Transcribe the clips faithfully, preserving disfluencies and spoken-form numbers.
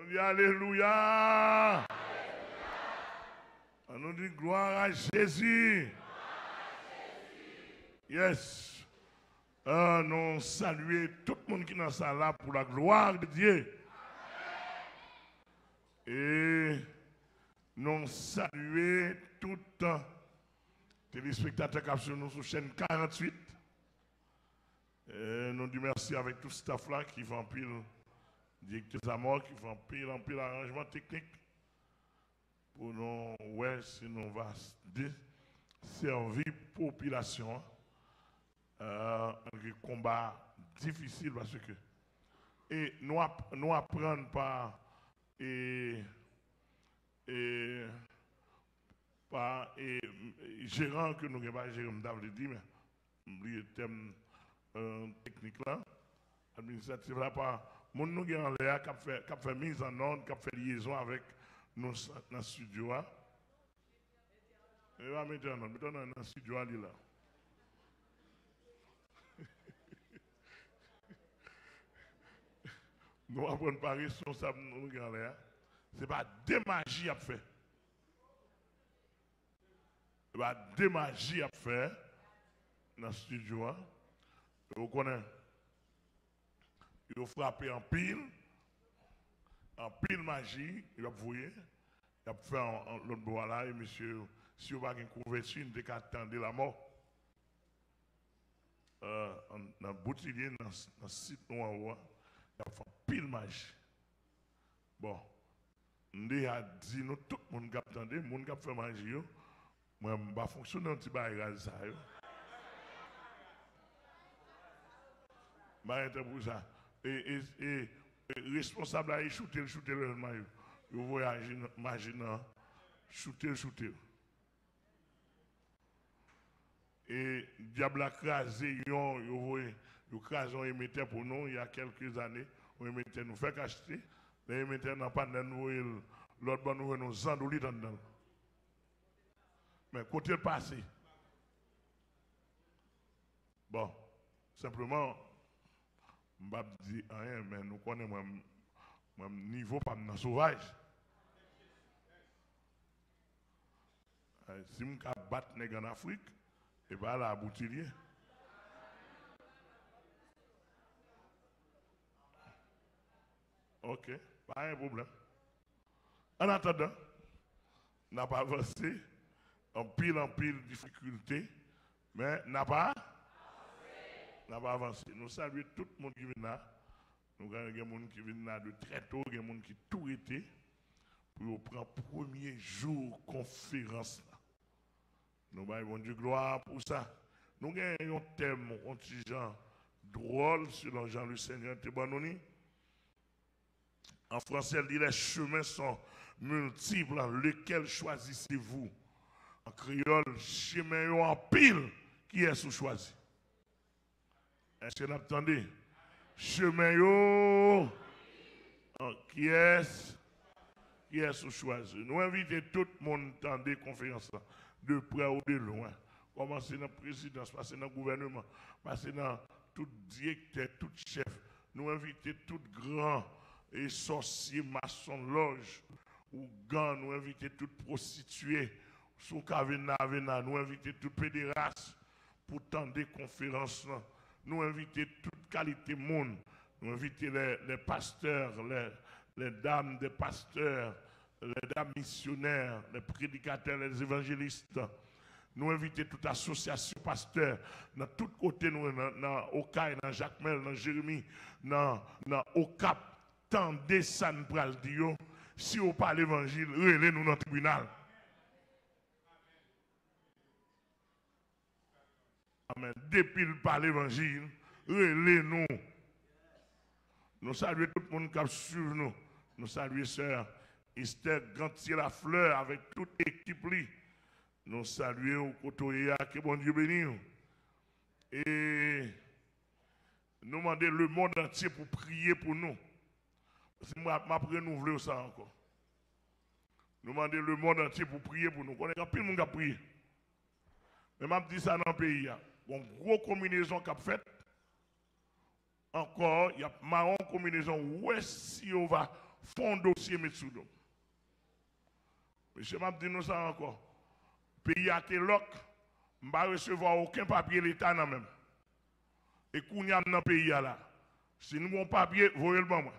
Di alelouya. Ann nou di glwa a Jezi. Yes. Ah, nou salye tout moun ki nan sal la pour la gloire de Dieu. E nou salye tout telespektatè k ap swiv nou sou chèn karanntuit. E nou di mèsi avèk tout staff la ki fè anpil, direktè Zamò ki fè anpil, anpil aranjman teknik pou nou wè si nou va s- desèvi popilasyon an, eh, malgre konba difisil paske e nou ap, nou aprann pa e, e, pa e, jeran ke nou gen, pa jeran m ta vle di, men m bliye tèm, eh, teknik la, administratif la, pa moun nou gen anlè a k ap fè, k ap fè mizannòd, k ap fè lyezon avèk nou sa- nan estidyo a. E pa mete an nòt, mete an nòt nan estidyo a, li la. Nou aprann pa responsab nou gen anlè a. Se pa de maji y ap fè. Se pa de maji y ap fè nan estidyo a. Ou konnen, yo frape anpil, anpil maji, y ap voye, y ap fè an, an lòt bò a la, e mesye yo, si yo pa gen kouvèti, n te ka tande lamò. Eh, an- nan Boutilye, nan, nan sit nou anwo a, y ap fè anpil maji. Bon, m deja di nou, tout moun k ap tande, moun k ap fè maji yo, mwen, m pa fonksyone yon ti bagay raz sa yo. M pa gen tan pou sa. E, e, e, e responsab la, e choute l, choute l, yo, yo voye aji nan, maji nan, choute l, choute l. E dyab la kraze yon, yo voye, yo kraze yon emetè pou nou, il y a quelques années, yon emetè nou fèk achte. Lè emetè nan pa nèt, nou voye l lòt bò, nou jwenn yon zandoulit anndan l. Men kote l pase? Bon, senpleman, m p ap di anyen, men nou konnen mwen, mwen, nivo pa m nan sovaj. Eh, si m ka bat nèg ann Afrik, e pa la a Boutilye. Ok, pa gen pwoblèm. An atandan, n ap avanse, anpil, anpil difikilte, men n ap a-, n ap avanse. Nou salye tout moun ki vin la. Nou gen, gen moun ki vin la de trè to, gen moun ki tou rete pou yo pran premye jou konferans la. Nou bay Bondye glwa pou sa. Nou gen yon tèm, yon ti jan dwòl, selon jan le Senyè te ban nou li. An fransè, l di, les chemins sont multiples, lequel choisissez-vous? An kreyòl, chemen yo anpil, kiyès ou chwazi? Èske n ap tande? Chemen yo, an, kiyès, kiyès ou chwazi? Nou envite tout moun tande konferans lan, de prè ou de lwen. Kòmanse nan prezidans, pase nan gouvèneman, pase nan tout direktè, tout chèf. Nou envite tout gran e sòsye, masonlòj, ougan, nou envite tout pwostitiye. Si w ka vin la, vin la. Nou envite tout pederas pou tande konferans lan. Nou envite tout kalite moun. Nou envite les, les pasteurs, les, les dames des pasteurs, les dames missionnaires, les prédicateurs, les évangélistes. Nou envite tout asosyasyon pastè nan tout kote nou ye, nan, nan Okay, nan Jakmèl, nan Jeremi, nan, nan Okap. Tande sa n pral di yo. Si yo pa levanjil, rele nou nan tribinal. Amèn. Depi l pa levanjil, rele nou. Nou salye tout moun k ap swiv nou. Nou salye sè Esther Gantier Lafleur avèk tout ekip li. Nou salye w kote w ye a, ke Bondye beni w. E nou mande lemonn antye pou priye pou nou. Paske m ap, m ap renouvle w sa ankò. Nou mande lemonn antye pou priye pou nou. Konnen gen anpil moun k ap priye. Men m ap di sa nan peyi a. Gon gwo konbinezon k ap fèt. Ankò, y ap mare yon konbinezon. Ou wè si yo va fè yon dosye met sou do m. Mesye, m ap di nou sa ankò. Peyi a te lòk, m pa resevwa okenn papye Leta nan men m. E kounye a m nan peyi a la. Si nou gen yon papye, voye l ban mwen.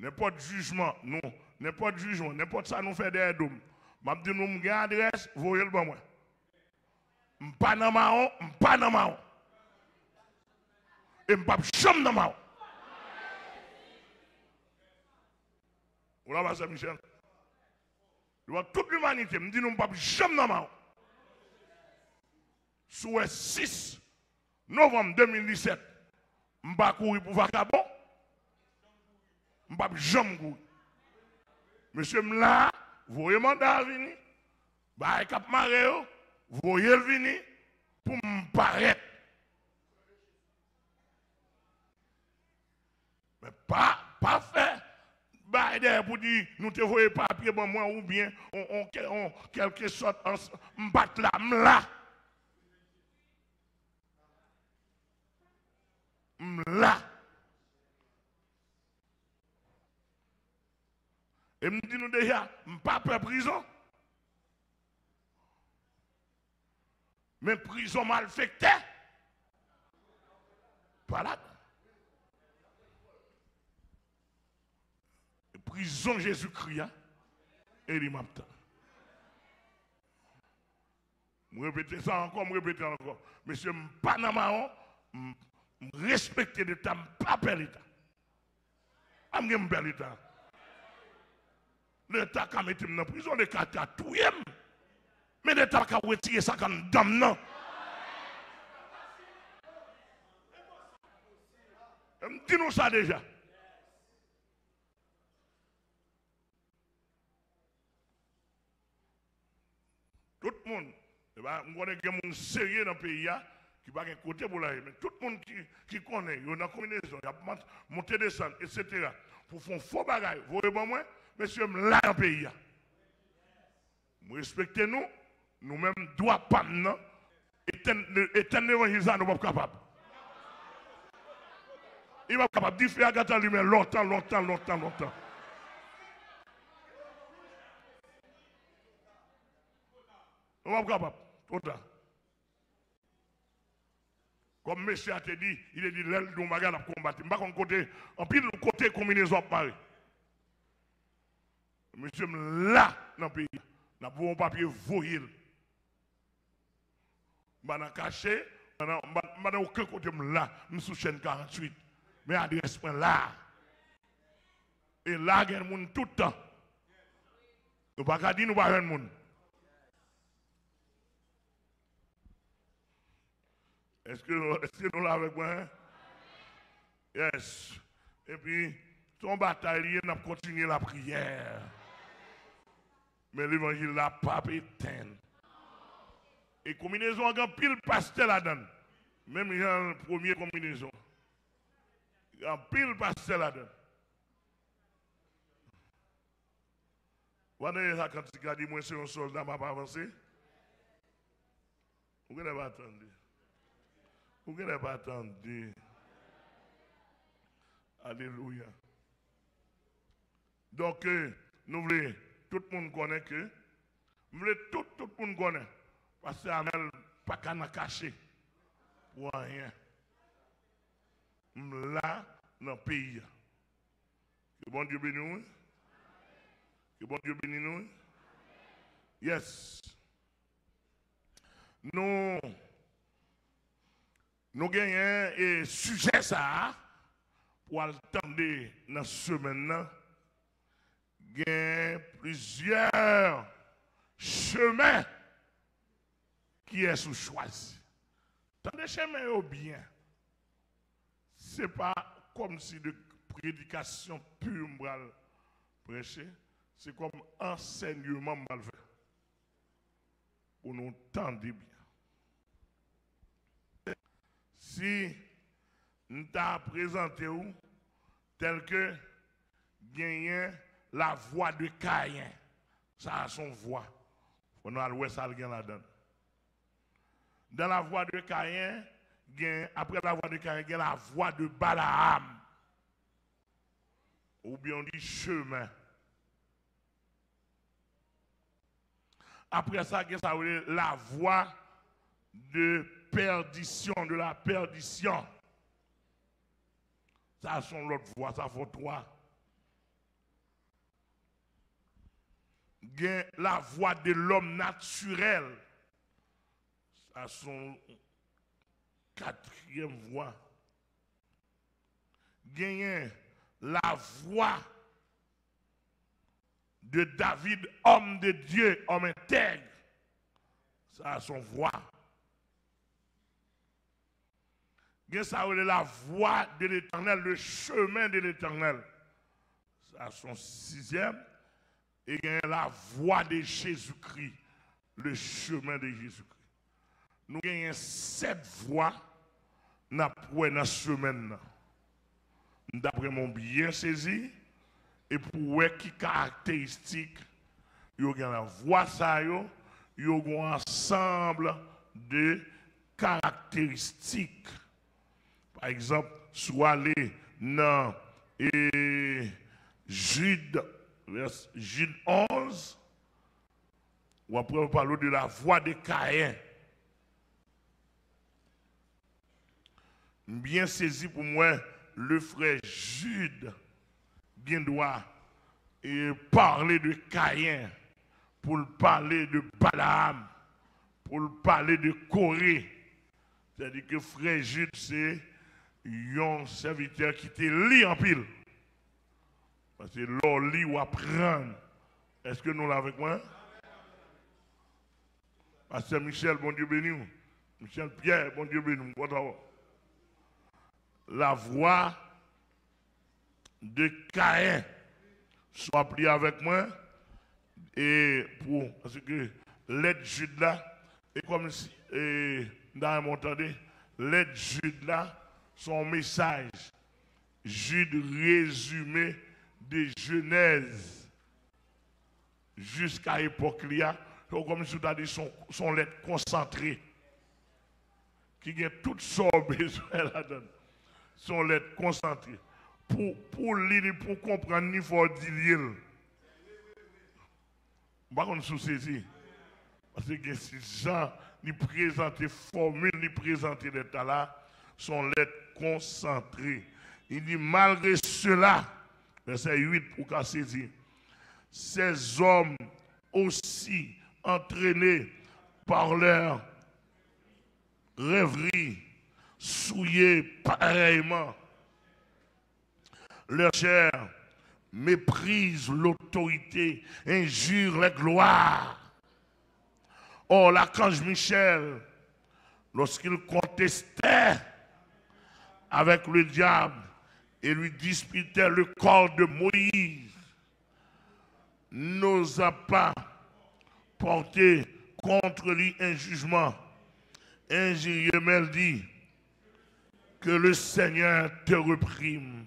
Nenpòt jijman nou, nenpòt jijman, nenpòt sa nou fè dèyè do m, m ap di nou m gen adrès, voye l ban mwen. M pa nan mawon, m pa nan mawon. E m p ap janm nan mawon. Ou la, pastè Michel? Devan tout limanite, m di nou m p ap janm nan mawon. Si w wè sis novanm de mil disèt, m pa kouri pou vakabon, m p ap janm kouri. Mesye, m la, voye manda a vini, bagay k ap mare yo, voye l vini pou m parèt. Men pa, pa fè bagay dèyè pou di nou te voye papye ban mwen oubyen on, on, on kèlkesòt, m pa t la, m la. M la. E m di nou deja, m pa pè prizon. Men prizon malfektè pa ladan. Prizon Jezikri a, e li m ap tann. M repete sa ankò, m repete ankò. Mesye, m pa nan mawon, m, m respekte Leta, m pa pè Leta. Pa m gen m pè Leta. Leta ka mete m nan prizon, Leta ka touye m. Men Leta pa ka retire sa k anndan m nan. M di nou sa deja. Tout moun, e pa, m konnen gen moun serye nan peyi a ki pa gen kote pou l ale, men tout moun ki, ki konnen yo nan konbinezon, y ap mont-, monte desann, etsetera, pou fè yon fo bagay, voye ban mwen, mesye, m la nan peyi a. M respekte nou, nou menm dwa pa m nan, etenn, etenn levanjil sa, nou p ap kapab. Li p ap kapab. Dife a gentan limen lontan, lontan, lontan, lontan. Nou p ap kapab. Twò ta. Kòm mesye a te di, li te di, lè l di yon bagay, l ap konbat li. M pa konn kote, anpil kote konbinezon ap mare. Mesye, m la nan peyi a. N ap voye yon papye, voye l. M pa nan kache, m pa nan, m pa, m pa nan okenn kote, m la. M sou chèn karanntuit. Men adrès mwen la. E la gen moun tout tan. Nou pa ka di nou pa jwenn moun. Èske, èske nou la avèk mwen? Yes. Epi, se yon batay li ye, n ap kontinye lapriyè. Men levanjil la p ap etenn. E konbinezon an gen anpil pastè ladan l. Menm jan premye konbinezon. Gen anpil pastè ladan l. W ap tande sa kantik la di, mwen se yon sòlda, m ap avanse. Ou genlè pa tande. Ou genlè pa tande. Alelouya. Donk, eh, nou vle tout moun konnen ke, m vle tout, tout moun konnen, pastè Amèl pa ka nan kache pou anyen. M la nan peyi a. Ke Bondye beni w, wi. Ke Bondye beni nou, wi. Yes. Nou, nou genyen, e, sijè sa a pou al tande nan semèn nan. Gen plizyè chemen kiyès ou chwazi. Tande chemen yo byen. Se pa kòmsi de predikasyon pi m pral preche, se kòm ansèyman m pral fè. Pou nou tande byen. Si m ta prezante w tèlke genyen la voix de Caïn, sa a se yon vwa. Fò nou al wè sa l gen ladan l. Dans la voix de Caïn, gen, après la voix de Caïn, gen la voix de Balaam. Oubyen w di chemen. Apre sa, gen sa yo rele la voie de perdition, de la perdition. Sa se yon lòt vwa, sa fè twa. Gen la voie de l'homme naturel. Sa se yon katriyèm vwa. Genyen la voie de David, homme de Dieu, homme intègre. Sa se yon vwa. Gen sa yo rele la voie de l'Éternel, le chemin de l'Éternel. Sa se yon sizyèm. E gen la voie de Jésus-Christ, le chemin de Jésus-Christ. Nou genyen sèt vwa n ap wè nan semèn nan. M t ap renmen w byen sezi e pou w wè ki karakteristik yo gen la. Vwa sa yo, yo gen yon ansanm de karakteristik. Pa egzanp, si w ale nan, e, Jid, vès-, Jid onz, w ap wè yo pale w de la voie de Caïn. M byen sezi pou m wè le frè Jid gen dwa, e, pale de Kayen, pou l pale de Balaam, pou l pale de Kore. Sètadi ke frè Jid se yon sèvitè ki te li anpil. Paske lè w li, w aprann. Èske nou la avèk mwen? Pastè Michel, Bondye beni w. Michel Pierre, Bondye beni w. M kontan wè w. La voie de Caïn. Si w ap li avèk mwen, e pou, paske lèt Jid la, e kòmsi, e, m ta renmen w tande, lèt Jid la, se yon mesaj. Jid rezime de Jenèz jiska epòk li a, se kòmsi w ta di se yon, se yon lèt konsantre ki gen tout sa w bezwen ladan l. Se yon lèt konsantre. Pou, pou li, li pou konprann li, fò w dilye l. M pa konn si w sezi. Paske gen jan li prezante fòmil, li prezante lèt la la, se yon lèt konsantre. Li di, malgre sela, vèsè uit, pou w ka sezi, ces hommes aussi entraînés par leurs rêveries, souillés pareillement. Leur chair méprise l'autorité, injure les gloires. Or, l'archange Michel, lorsqu'il contestait avec le diable et lui disputait le corps de Moïse, n'osa pas porter contre lui un jugement injurieux, mais il dit, que le Seigneur te réprime.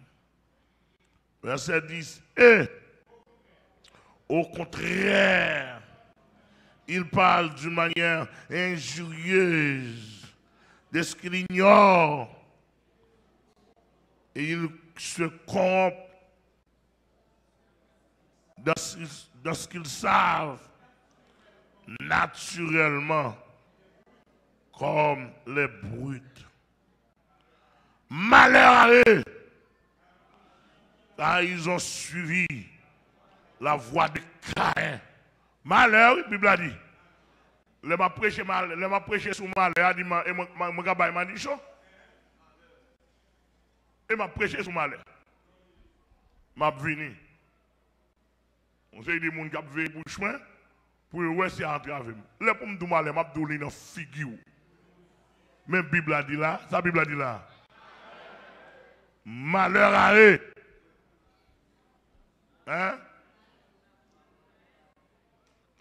Verset dix. Et au contraire, il parle d'une manière injurieuse de ce qu'il ignore et il se corrompt dans ce, dans ce qu'ils savent naturellement comme les brutes. Malheur à eux, car ils ont suivi la voie de Caïn. Malè, wi, Bib la di. Lè m ap preche, mal, lè m ap preche sou malè a, di, e mwen, mwen, mwen ka bay madichon. E m ap preche sou malè. M ap vini. Yon seri de moun k ap veye bouch mwen, pou yo wè si y a antrave m. Lè pou m di w malè, m ap di w li nan figi w. Men Bib la di la, sa Bib la di la. Malheur à eux. Hein?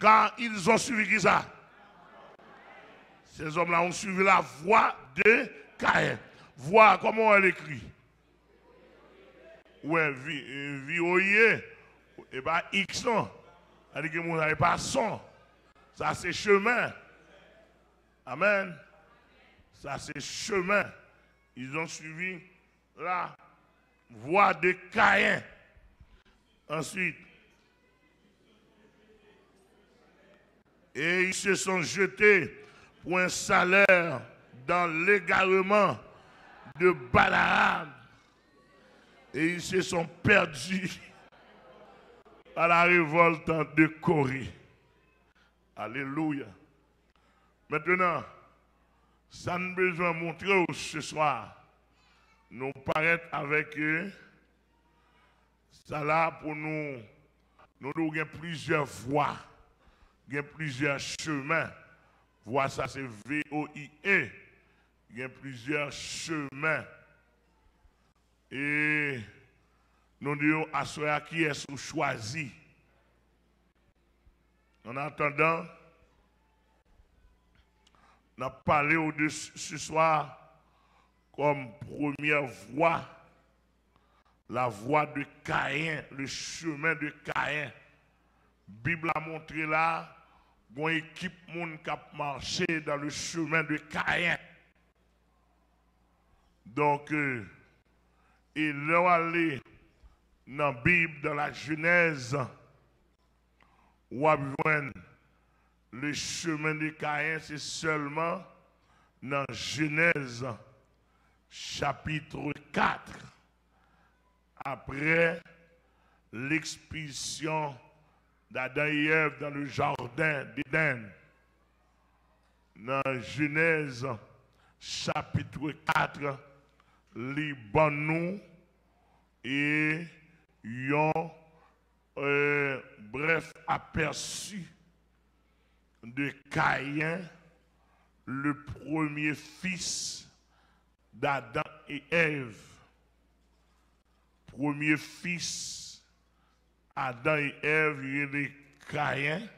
Car ils ont suivi qui ça? Ces hommes-là ont suivi la voie de Caïn. Voie, comment on l'écrit? Ou wè, vi, vi o i e, e pa iks non. Sa di ke moun sa e pa son. Sa se chemen. Amen. Sa se chemen. Ils ont suivi la voie de Caïn. Ensuite, et ils se sont jetés pour un salaire dans l'égarement de Balaam, et ils se sont perdus à la révolte de Corée. Alelouya. Mentnan, sa n bezwen montre w se swa, nou parèt avèk, euh, sa la pou nou, nou di w gen plizyè vwa, gen plizyè chemen. Vwa sa se V O I E. Gen plizyè chemen. E nou di w aswè a kiyès ou chwazi. An atandan, n ap pale w de s-, se swa kòm premyè vwa, la voie de Caïn, le chemin de Caïn. Bib la montre la, gon ekip moun k ap mache dans le chemin de Caïn. Donk, euh, e lè w ale nan Bib, dans la Genèse, w ap jwenn le chemin de Caïn, se sèlman nan Genèse chapitre quatre, après l'expulsion d'Adam et Èv dans le jardin d'Éden. Nan Genèse chapitre quatre, li ban nou e yon, euh, bref aperçu de Caïn, le premier fils d'Adam et Èv. Premye fis Adan e Èv rele Kayen.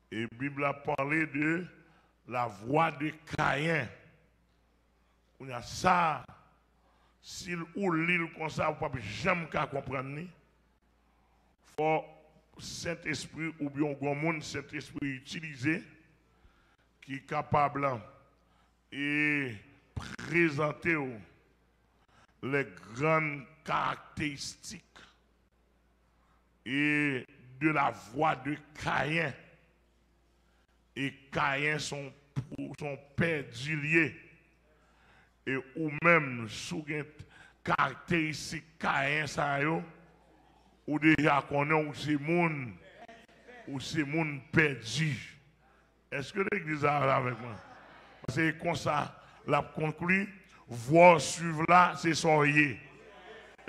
E Bib la pale de la voie de Caïn. Kounye a sa, si ou li l konsa, ou p ap janm ka konprann li. Fò Sentespri oubyen yon granmoun Sentespri itilize ki kapab e prezante w les grandes caractéristiques et de la voie de Caïn. E Kayen se yon pou-, se yon pèdi li ye. E ou menm, si w gen karakteristik Kayen sa yo, ou deja konnen ou se moun, ou se moun pèdi. Èske legliz la la avèk mwen? Paske e konsa l ap konkli, vwa w swiv la, se sa w ye.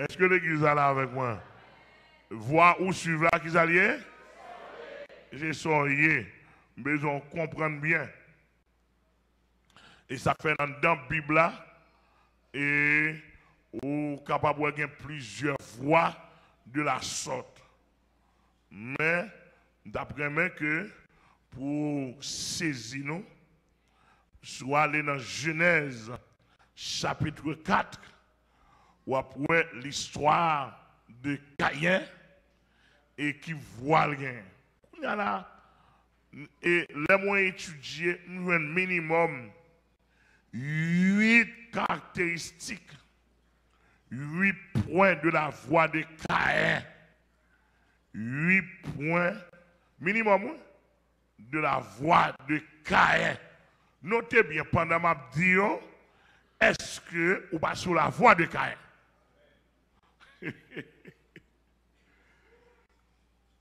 Èske legliz la la avèk mwen? Vwa ou swiv la, ki sa l ye? Se sa w ye. M bezwen w konprann byen. E sa k fè anndan Bib la, e ou kapab wè gen plizyè vwa de la sòt. Men, m t ap renmen ke pou sezi nou, si w ale nan Jenèz chapit kat, w ap wè listwa de Kayen e ki vwa l genyen. Kounye a la, e lè mwen etidye, m jwenn minimòm uit karakteristik, uit pwen de la voie de Caïn. Uit pwen minimòm, wi, de la voie de Caïn. Note byen, pandan m ap di yo, èske ou pa sou la voie de Caïn?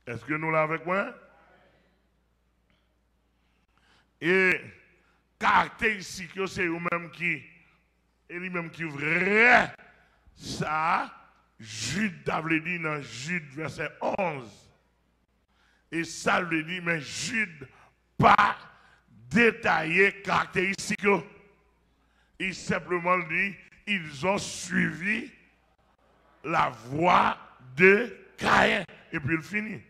Èske nou la avèk mwen? E karakteristik yo se yo menm ki, e li menm ki vrè sa Jid ta vle di nan Jid vèsè onz. E sa l vle di, men Jid pa detaye karakteristik yo. Li senpleman di, ils ont suivi la voie de Caïn. Epi l fini.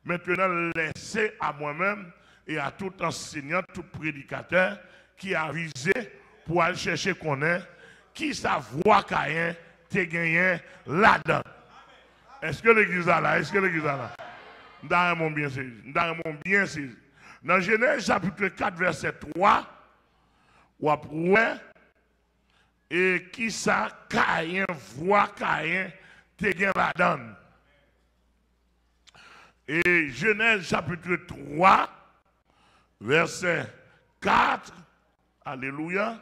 Maintenant, laissez à moi-même et à tout enseignant, tout prédicateur qui avize pou al chèche konnen ki sa vwa Kayen te genyen ladan. Èske legliz la la? Èske legliz la la? M ta renmen w byen sezi. M ta renmen w byen sezi. Nan Jenèz chapit kat vèsè twa, w ap wè e kisa Kayen, vwa Kayen te gen ladan l. E Jenèz chapit twa, vèsè kat. Alelouya.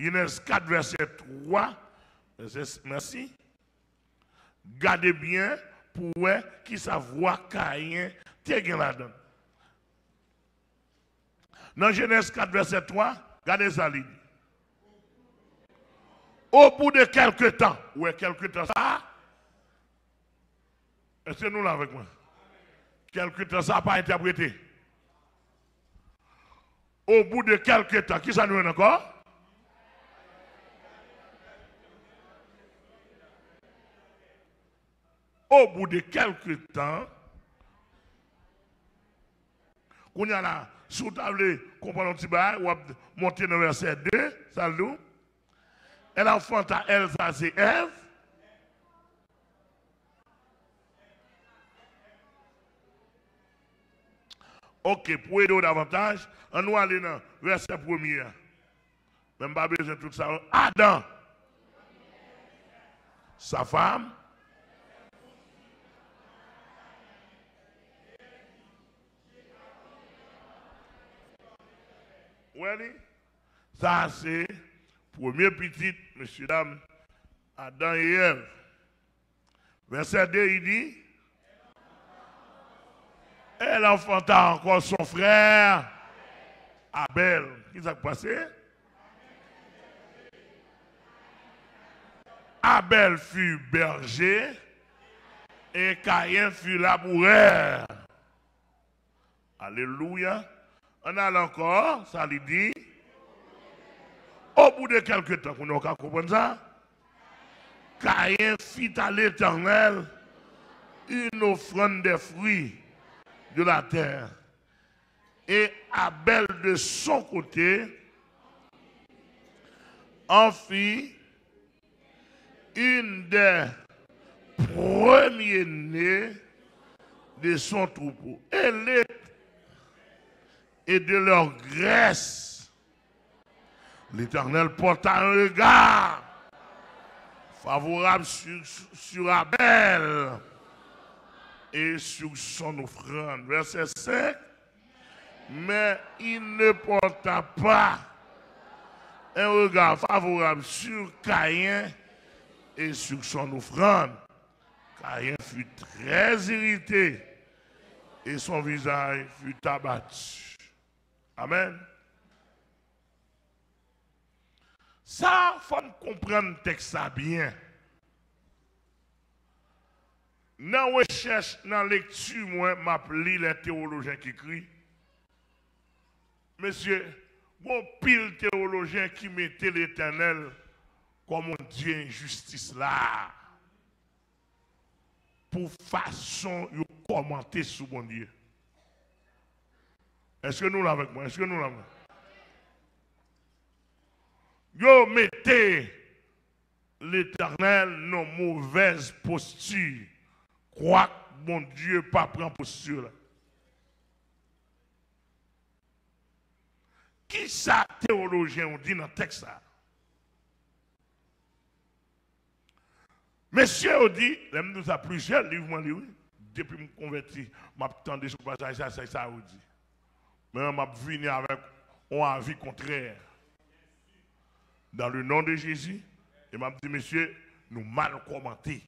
Jenèz kat, vèsè twa. Vèsè, mèsi. Gade byen pou w wè kisa vwa Kayen te gen ladan l. Nan Jenèz kat, vèsè twa, gade sa li di. Au bout de quelque temps, ou wè kèlke tan sa a? Èske nou la avèk mwen? Kèlke tan sa a pa entèprete. Au bout de quelque temps, kisa nou jwenn ankò? Au bout de quelque temps, kounye a la, si w ta vle konprann yon ti bagay, w ap monte nan vèsè de, sa l di w? Elle enfanta, elle, sa se Èv. Ok, pou ede w davantaj, ann nou ale nan vèsè premye a. Men m pa bezwen tout sa. Adam, sa femme. Ou wè li? Sa se premye pitit, mesye dam, Adan e Èv. Vèsè de, il dit, elle enfanta encore son frère Abel. Ki sa k pase? Abel fut berger et Caïn fut laboureur. Alelouya. Ann ale ankò, sa li di. Au bout de quelque temps, kounye a w ka konprann sa? Caïn fit à l'Éternel une offrande des fruits de la terre. Et Abel, de son côté, en fit une des premiers-nés de son troupeau. Et les, et de leur graisse. L'Éternel porta un regard favorable sur, sur Abel et sur son offrande. Verset cinq. Mais il ne porta pas un regard favorable sur Caïn et sur son offrande. Caïn fut très irrité et son visage fut abattu. Amen. Sa, fò n konprann tèks sa byen. Nan rechèch, nan lekti mwen, m ap li les théologiens qui crient. Mesye, gon pil teyolojyen ki mete Letènèl kòm yon Dye enjistis la, pou fason yo kòmante sou Bondye. Èske nou la avèk mwen? Èske nou la avèk mwen? Yo mete Letènèl nan movèz posti, kwak Bondye pa pran posti la. Kisa teyolojyen yo di nan tèks sa a? Mesye yo di, lè m di w sa, plizyè liv mwen li, wi. Depi m konvèti, m ap tande sou pasaj sa, sa, sa yo di. Men m ap vini avèk yon avi kontrè. Dans le nom de Jésus, e m ap di, mesye, nou mal kòmante.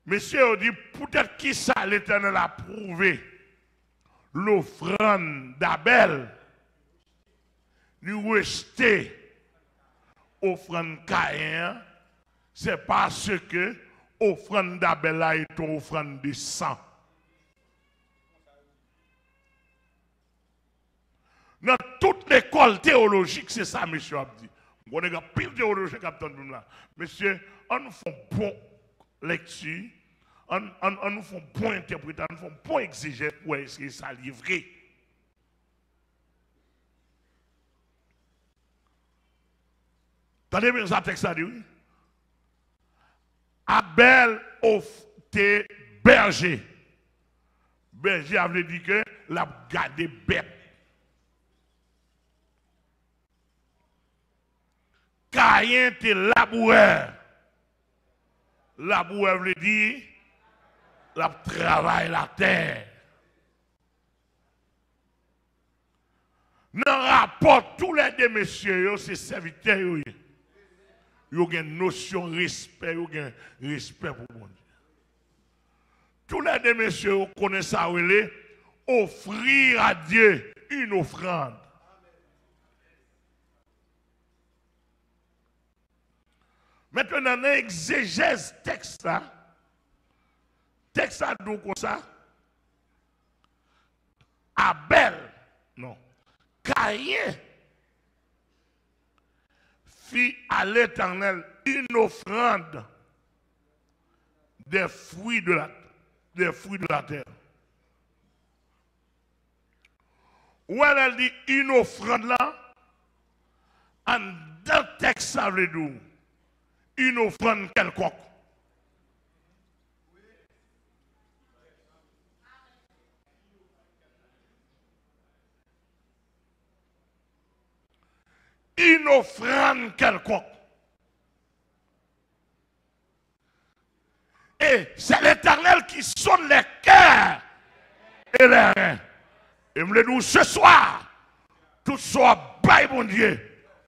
Mesye yo di, poutèt kisa Letènèl apwouve lofrann Abèl, li rejte ofrann Kayen an? Se paske ofrann Abèl la est une offrande de sang. Nan tout lekòl teyolojik, se sa mesye yo ap di. M konnen gen anpil teyolojyen k ap tann nou la. Mesye, ann nou fè yon bon lekti, ann, ann, ann nou fè yon bon entèpretasyon, ann fè yon bon egzejèz pou wè èske sa li ye vre. Tande byen sa tèks la di, wi. Abèl of-, te bèje. Bèje a vle di ke l ap gade bèt. Kayen te labourè. Labouwè vle di l ap travay latè. Nan rapò, toulède mesye yo se sèvitè yo ye. Yo gen nosyon respè, yo gen respè pou Bondye. Toulède mesye yo konnen sa yo rele offrir à Dieu une offrande. Mentnan, nan egzejèz tèks la, tèks la di w konsa, Abèl, non, Kayen fit à l'Éternel une offrande des fruits de la, des fruits de la terre. Ou wè lè l di une offrande la, anndan tèks sa vle di w une offrande quelconque. Une offrande quelconque. Et c'est l'Éternel qui sonde les cœurs et les reins. E m vle di w, se swa, tout sa w ap bay Bondye,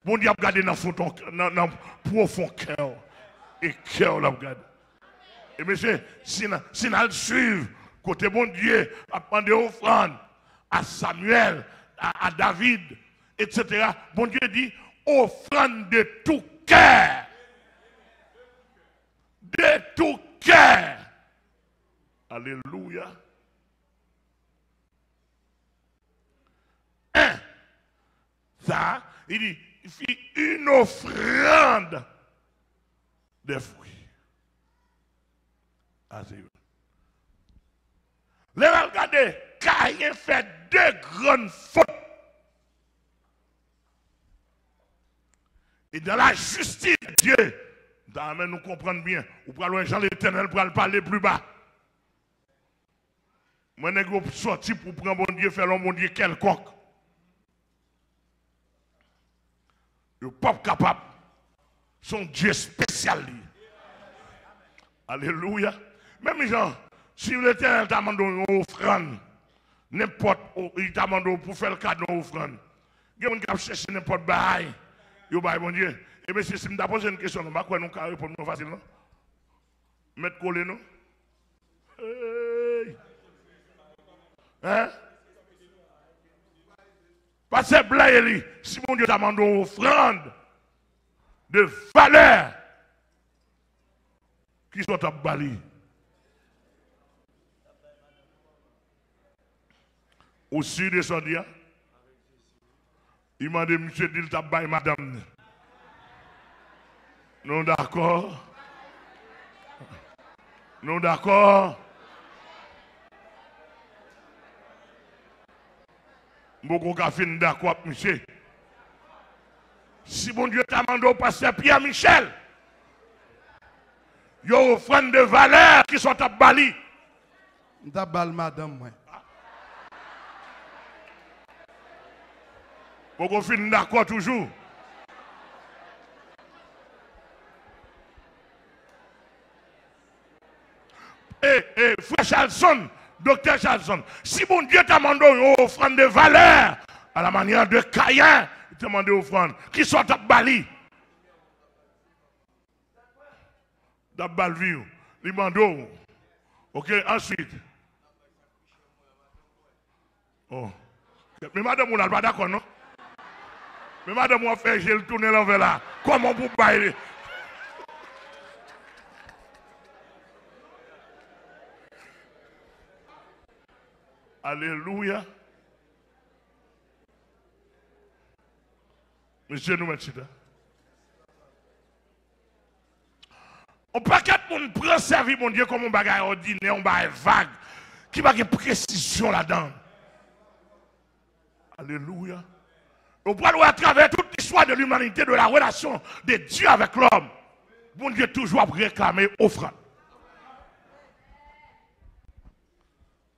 Bondye ap gade nan fon ton, nan, nan pwofon kè w. E kè w l ap gade. E mesye, si n, si n al swiv kote Bondye ap mande ofrann a Samyèl, a, a David, etsetera, Bondye di, offrande de tout cœur. De tout cœur. Alelouya. En. Sa, li di, fit une offrande des fruits. A, se yo. Lè n al gade, Kayen fè de grann fot. E dans la justice de Dieu, m ta renmen nou konprann byen. Ou pral wè jan Letènèl pral pale pli ba. Mwen, nèg yo sòti pou pran Bondye, fè l yon Bondye kèlkonk. Yo p ap kapab. Se yon Dye espesyal li ye. Alelouya. Menm jan, si Letènèl ta mande w yon ofrann, nenpòt, o, li ta mande w pou fè l kado yon ofrann. Gen moun k ap chèche nenpòt bagay, yo bay Bondye. E mesye, si m ta poze n kesyon, nou pa kwè nou ka reponn mwen fasil, non? Mèt kole, non? Hey! Hein? Pastè Blaye li, si Bondye ta mande w ofrann de valè, kisa w t ap ba li? Ou si de sa w di a? Li mande misye di l t ap bay madanm li. Nou dakò? Nou dakò? M poko ka fin dakò ak misye. Si Bondye ta mande w, pastè Pierre Michel, yon ofrann de valè, kisa w t ap ba li? M t ap ba l madanm mwen. Poko fin dakò toujou. E, e, frè Charlson, doktè Charlson, si Bondye ta mande w yon ofrann de valè, à la manière de Caïn, li te mande ofrann, kisa w t ap ba li? T ap ba l vi w. Li mande w. Oke, answit. Oh. Men madanm ou la, l pa dakò, non? Men madanm ou ap fè je l tounen lanvè la. Kòman pou bay li? Alelouya. Mesye, nou mèt chita. Yon pakèt moun pran sèvi Bondye kòm yon bagay òdinè, yon bagay vag, ki pa gen presizyon ladan l. Alelouya. Ou pral wè atravè tout listwa de limanite, de la relasyon de Dye avèk lòm, Bondye toujou ap reklame ofrann.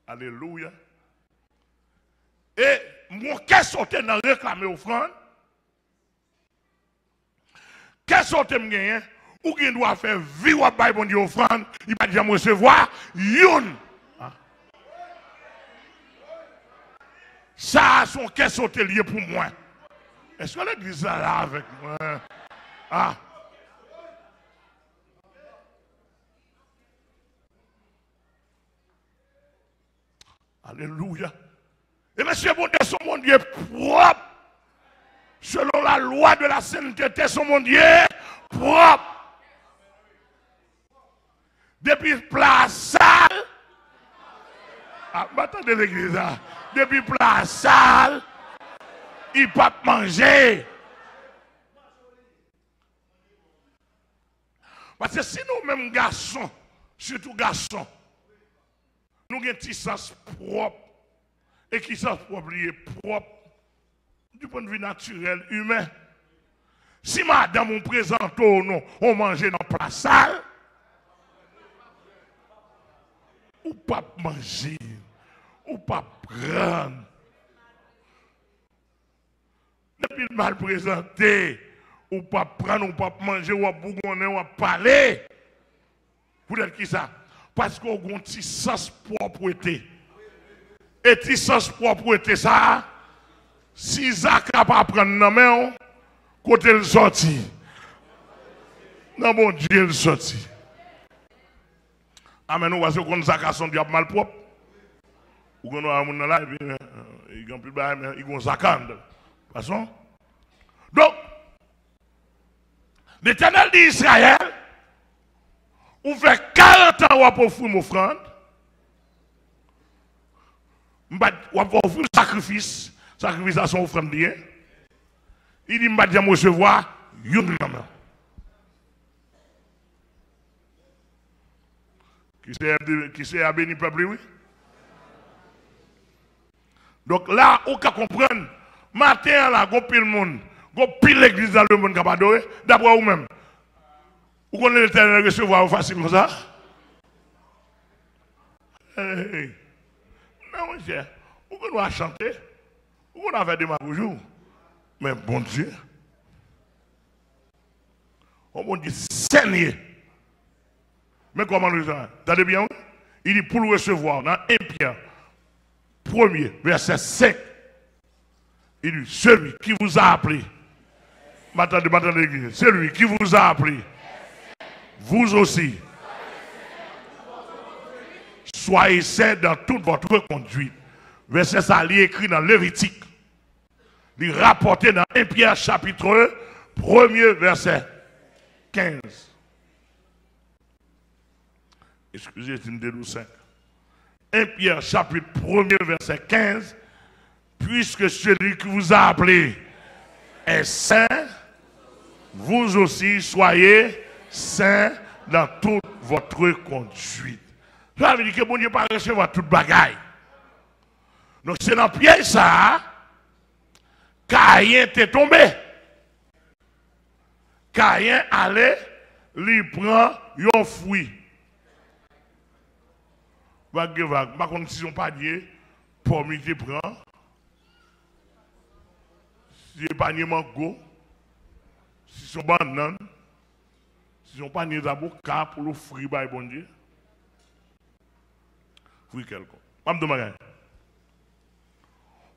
Alelouya. E m gon kè sote nan reklame ofrann. Kè sote m genyen, Ou gen dwa fè vi w ap bay Bondye ofrann, li pa t janm resevwa youn. Sa a se yon kè sote l ye pou mwen. Èske legliz la la avèk mwen? Ah. Alelouya. E mesye, Bondye se yon Bondye pwòp. Selon la lwa de la sentete, se yon Bondye pwòp. Depi pla a sal, ah, m pa tande legliz la. Depi pla a sal, li p ap manje. Paske si nou menm gason, sitou gason, nou gen ti sans pwòp. E ki sans pwòp li ye? Pwòp du point de vue naturel, imen. Si madanm ou prezante w non, on manje nan pla sal, ou p ap manje, ou p ap pran. Depi l mal prezante, ou p ap pran, ou p ap manje, w ap bougonnen, w ap pale. Poutèt ki sa? Paske w gen yon ti sans pwòpwete. E ti sans pwòpwete sa a, si zaka pa pran nan men w, kote l sòti? Nan Bondye l sòti. Amèn. Ou pa se konn zaka se yon dyab malpwòp. Ou konn wè moun nan la, epi, eh, li gen anpil bagay, men li gen yon zaka anndan. Fason. Donk, Letènèl di Izrayèl, ou fè karant an w ap ofri m ofrann. M pa t, w ap ofri m sakrifis. Sakrifis la se yon ofrann li ye. Li di, m pa t janm resevwa youn nan men w. Ki Seyè, ki Seyè a beni pèp li, wi. Donk la, ou ka konprann, maten an la, gon pil moun, gon pil legliz nan lemonn k ap adore, daprè ou menm, ou konnen Letènèl resevwa yo fasil konsa? Hey, non, monchè, ou konn w a chante, ou konn w a fè demagoji, men Bondye, yon Bondye sènye. Men kòman nou sa? Tande byen, wi. Li di pou l resevwa w nan en Pyè, premye, vèsè senk. Li di, celui qui vous a appelé, m a tande, m a tande legliz, celui qui vous a appelé, vous aussi, soyez saints dans toute votre conduite. Vèsè sa, li ekri nan Levitik. Li rapòte nan en Pyè chapit premye, vèsè kenz. Eskize si m te di w senk. En Pyè chapit premye, vèsè kenz. Puisque celui qui vous a appelé est saint, vous aussi soyez saints dans toute votre conduite. Sa vle di ke Bondye pa resevwa tout bagay. Donk, se nan pyèj sa a Kayen te tonbe. Kayen ale, li pran yon fwi. Vag gen vag. M pa konn si se yon panye pòm li te pran, si se panye mango, si se yon bannann, si se yon panye zaboka pou l ofri bay Bondye. Fwi kèlkonk. M ap di w bagay.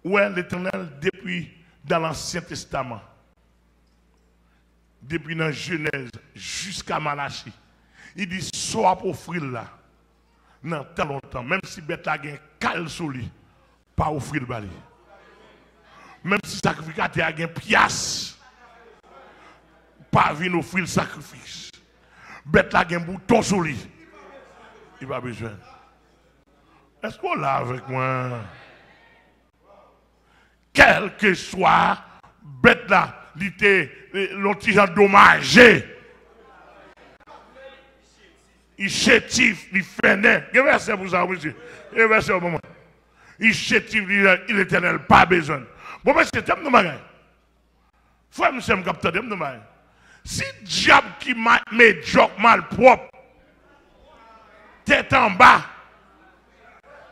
Ou wè, Letènèl, depi dan Lansyen Testaman, depi nan Jenèz jiska Malachi, li di sa w ap ofri l la, nan tan lontan, menm si bèt la gen kal sou li, pa ofri l ba li. Menm si sakrifikatè a gen pyas, pa vin ofri l sakrifis. Bèt la gen bouton sou li, li pa bezwen l. Èske w la avèk mwen? Kèlkeswa bèt la, li te, eh, yon ti jan domaje, li chétif, li fennen. Gen vèsè pou sa, wi, mesye. Gen vèsè pou mwen. Li chétif, li, Letènèl pa bezwen l. Bon, mesye, tande yon bagay. Frè m, sè m k ap tande m nan bagay. Si dyab ki ma-, medyòk, malpwòp, tèt anba,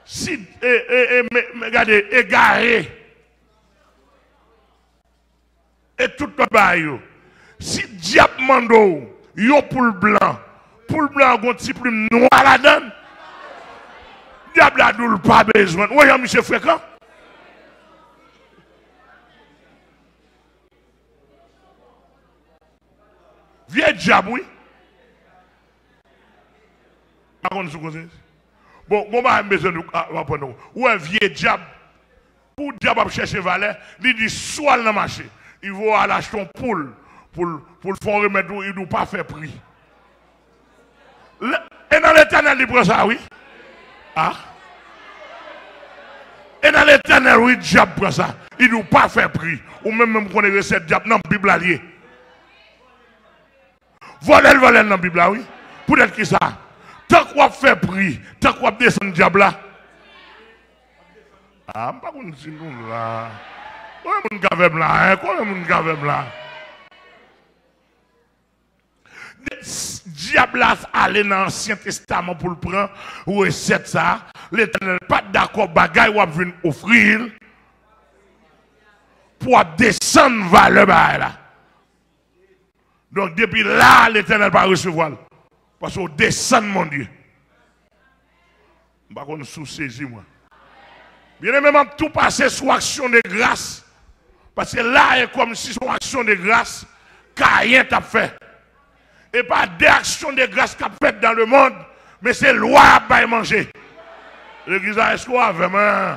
si, e, e, e, me, me, gade, egare, e tout lòt bagay yo, si dyab mande w yon poul blan, poul blan an gon ti plim nwa ladan l, dyab la di w l pa bezwen l. Ou wè jan misye frekan? Vye dyab, wi. Pa konn sou konsyans. Bon, gon bagay m bezwen nou a- aprann nou. Ou wè vye dyab, pou dyab ap chèche valè, li di si w al nan mache, li voye w al achte yon poul, pou l pou l fè yon remèd ou, li di w pa fè pri. Lè- E nan Letènèl li pran sa, wi. A. E nan Letènèl, wi, dyab pran sa. Li di w pa fè pri. Ou menm menm konnen resèt dyab nan Bib la l ye. Vòlè l vòlè l nan Bib la, wi. Poutèt ki sa? Tank w ap fè pri, tank w ap desann dyab la. A, m pa konn si nou la. Konbyen moun k avè m la, en? Konbyen moun k avè m la? De- s- Dyab la ale nan Ansyen Testaman pou l pran resèt sa a. Letènèl pa t dakò bagay w ap vin ofri l pou w ap desann valè bagay la. Donk, depi la a, Letènèl pa resevwa l. Paske w desann Bondye. M pa konn si w sezi mwen. Byeneme, m ap tou pase sou aksyon de gras. Paske la, e kòmsi se yon aksyon de gras Kayen t ap fè. E pa de aksyon de gras k ap fèt dans le monde, men se lwa ap bay manje. Legliz la, èske w avè mwen?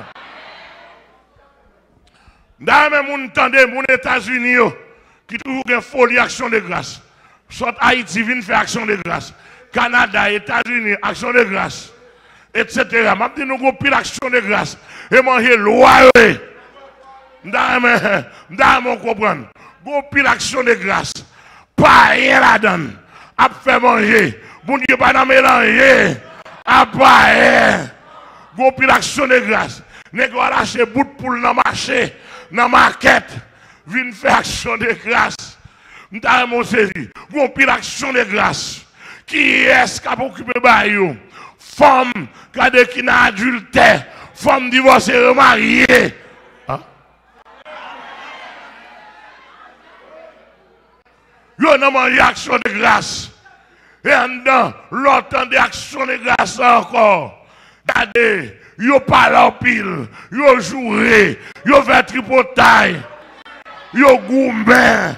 M ta renmen moun tande, moun Etazini yo, ki toujou gen foli aksyon de gras. Sot Ayiti vin fè aksyon de gras. Kanada, Etazini, aksyon de gras, etsetera. M ap di nou gon pil aksyon de gras. E manje lwa yo ye. M ta renmen, m ta renmen w konprann. Gon pil aksyon de gras. Payen ladan l. Ap fè manje. Bondye pa nan melanje. A payen. Gon pil aksyon de gras. Nèg yo al achte bout poul nan mache, nan makèt. Vin fè aksyon de gras. M ta renmen w sezi. Gon pil aksyon de gras. Kiyès k ap okipe bagay yo? Fanm, gade ki nan adiltè. Fanm divòse, remarye. A? Yo nan manje aksyon de gras. E anndan, lè w tande aksyon de gras la ankò, gade, yo pale anpil, yo joure, yo fè tripotay, yo goumen,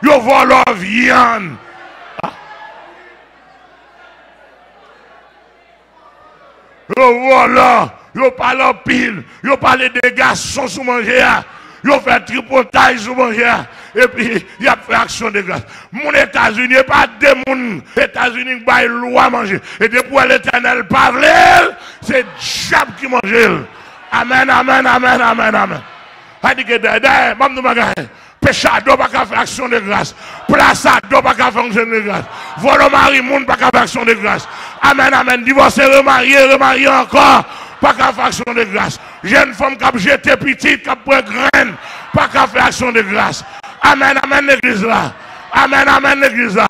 yo vòlò vyann. Yo vòlò, yo pale anpil, yo pale de gason sou manje a, yo fè tripotay sou manje a, epi y ap fè aksyon de gras. Moun Etazini, e pa de moun Etazini k bay lwa manje. E depi w wè Letènèl pa vle l, se dyab ki manje l. Amèn, amèn, amèn, amèn, amèn. Sa di ke dayè, dayè, ban m di w bagay. Pechado pa ka fè aksyon de gras. Plasadò pa ka fè aksyon de gras. Vòlò mari moun pa ka fè aksyon de gras. Amèn, amèn. Divòse, remarye, remarye ankò, pa ka fè aksyon de gras. Jèn fanm k ap jete pitit, k ap pran grenn, pa ka fè aksyon de gras. Amèn, amèn, legliz la. Amèn, amèn, legliz la.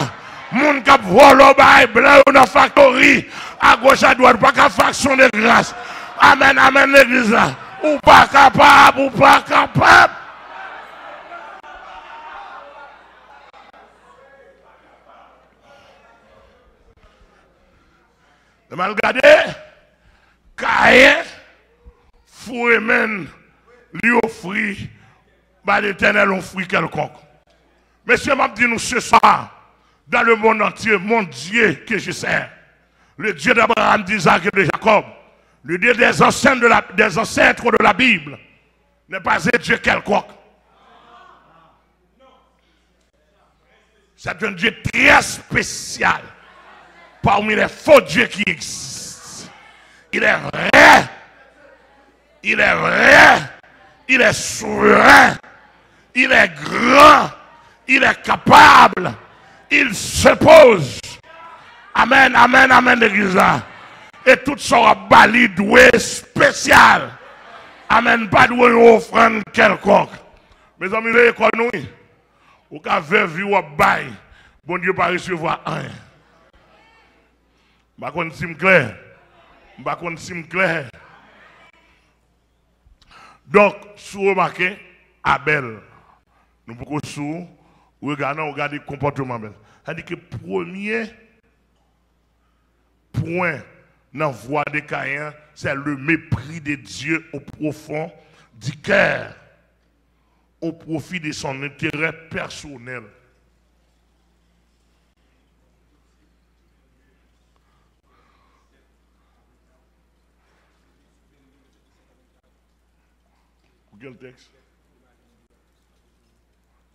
Moun k ap vòlò bay blan yo nan faktori, agoch adwat, pa ka fè aksyon de gras. Amèn, amèn, legliz la. Ou pa kapab, ou pa kapab. Lè m al gade, Kayen foure men l, li ofri ba Letènèl yon fwi kèlkonk. Mesye, m ap di nou ce soir, dans le monde entier, mon Dieu que je sers, le Dieu d'Abraham, d'Isaac et de Jacob, le Dieu des ancêtres de la, des ancêtres de la Bible, n'est pas un Dieu quelconque. C'est un Dieu très spécial parmi les faux dieux qui existent. Il est vrai. Il est vrai. Il est souverain. Il est grand. Il est capable. Il se pose. Amèn, amèn, amèn, legliz la. E tout sa w ap ba li dwe espesyal. Amèn, pa dwe yon ofrann kèlkonk. Mezanmi, veye kò nou, wi. Ou ka vèv wi w ap bay, Bondye pa resevwa anyen. M pa konn si m klè. M pa konn si m klè. Donk, si w remake, Abèl, nou poko sou, rega nan, ou gade konpòteman Abèl. Sa di ke premye pwen nan vwa de Kayen, c'est le mépris de Dieu au profond du cœur, au profit de son intérêt personnel. Pou kèl tèks?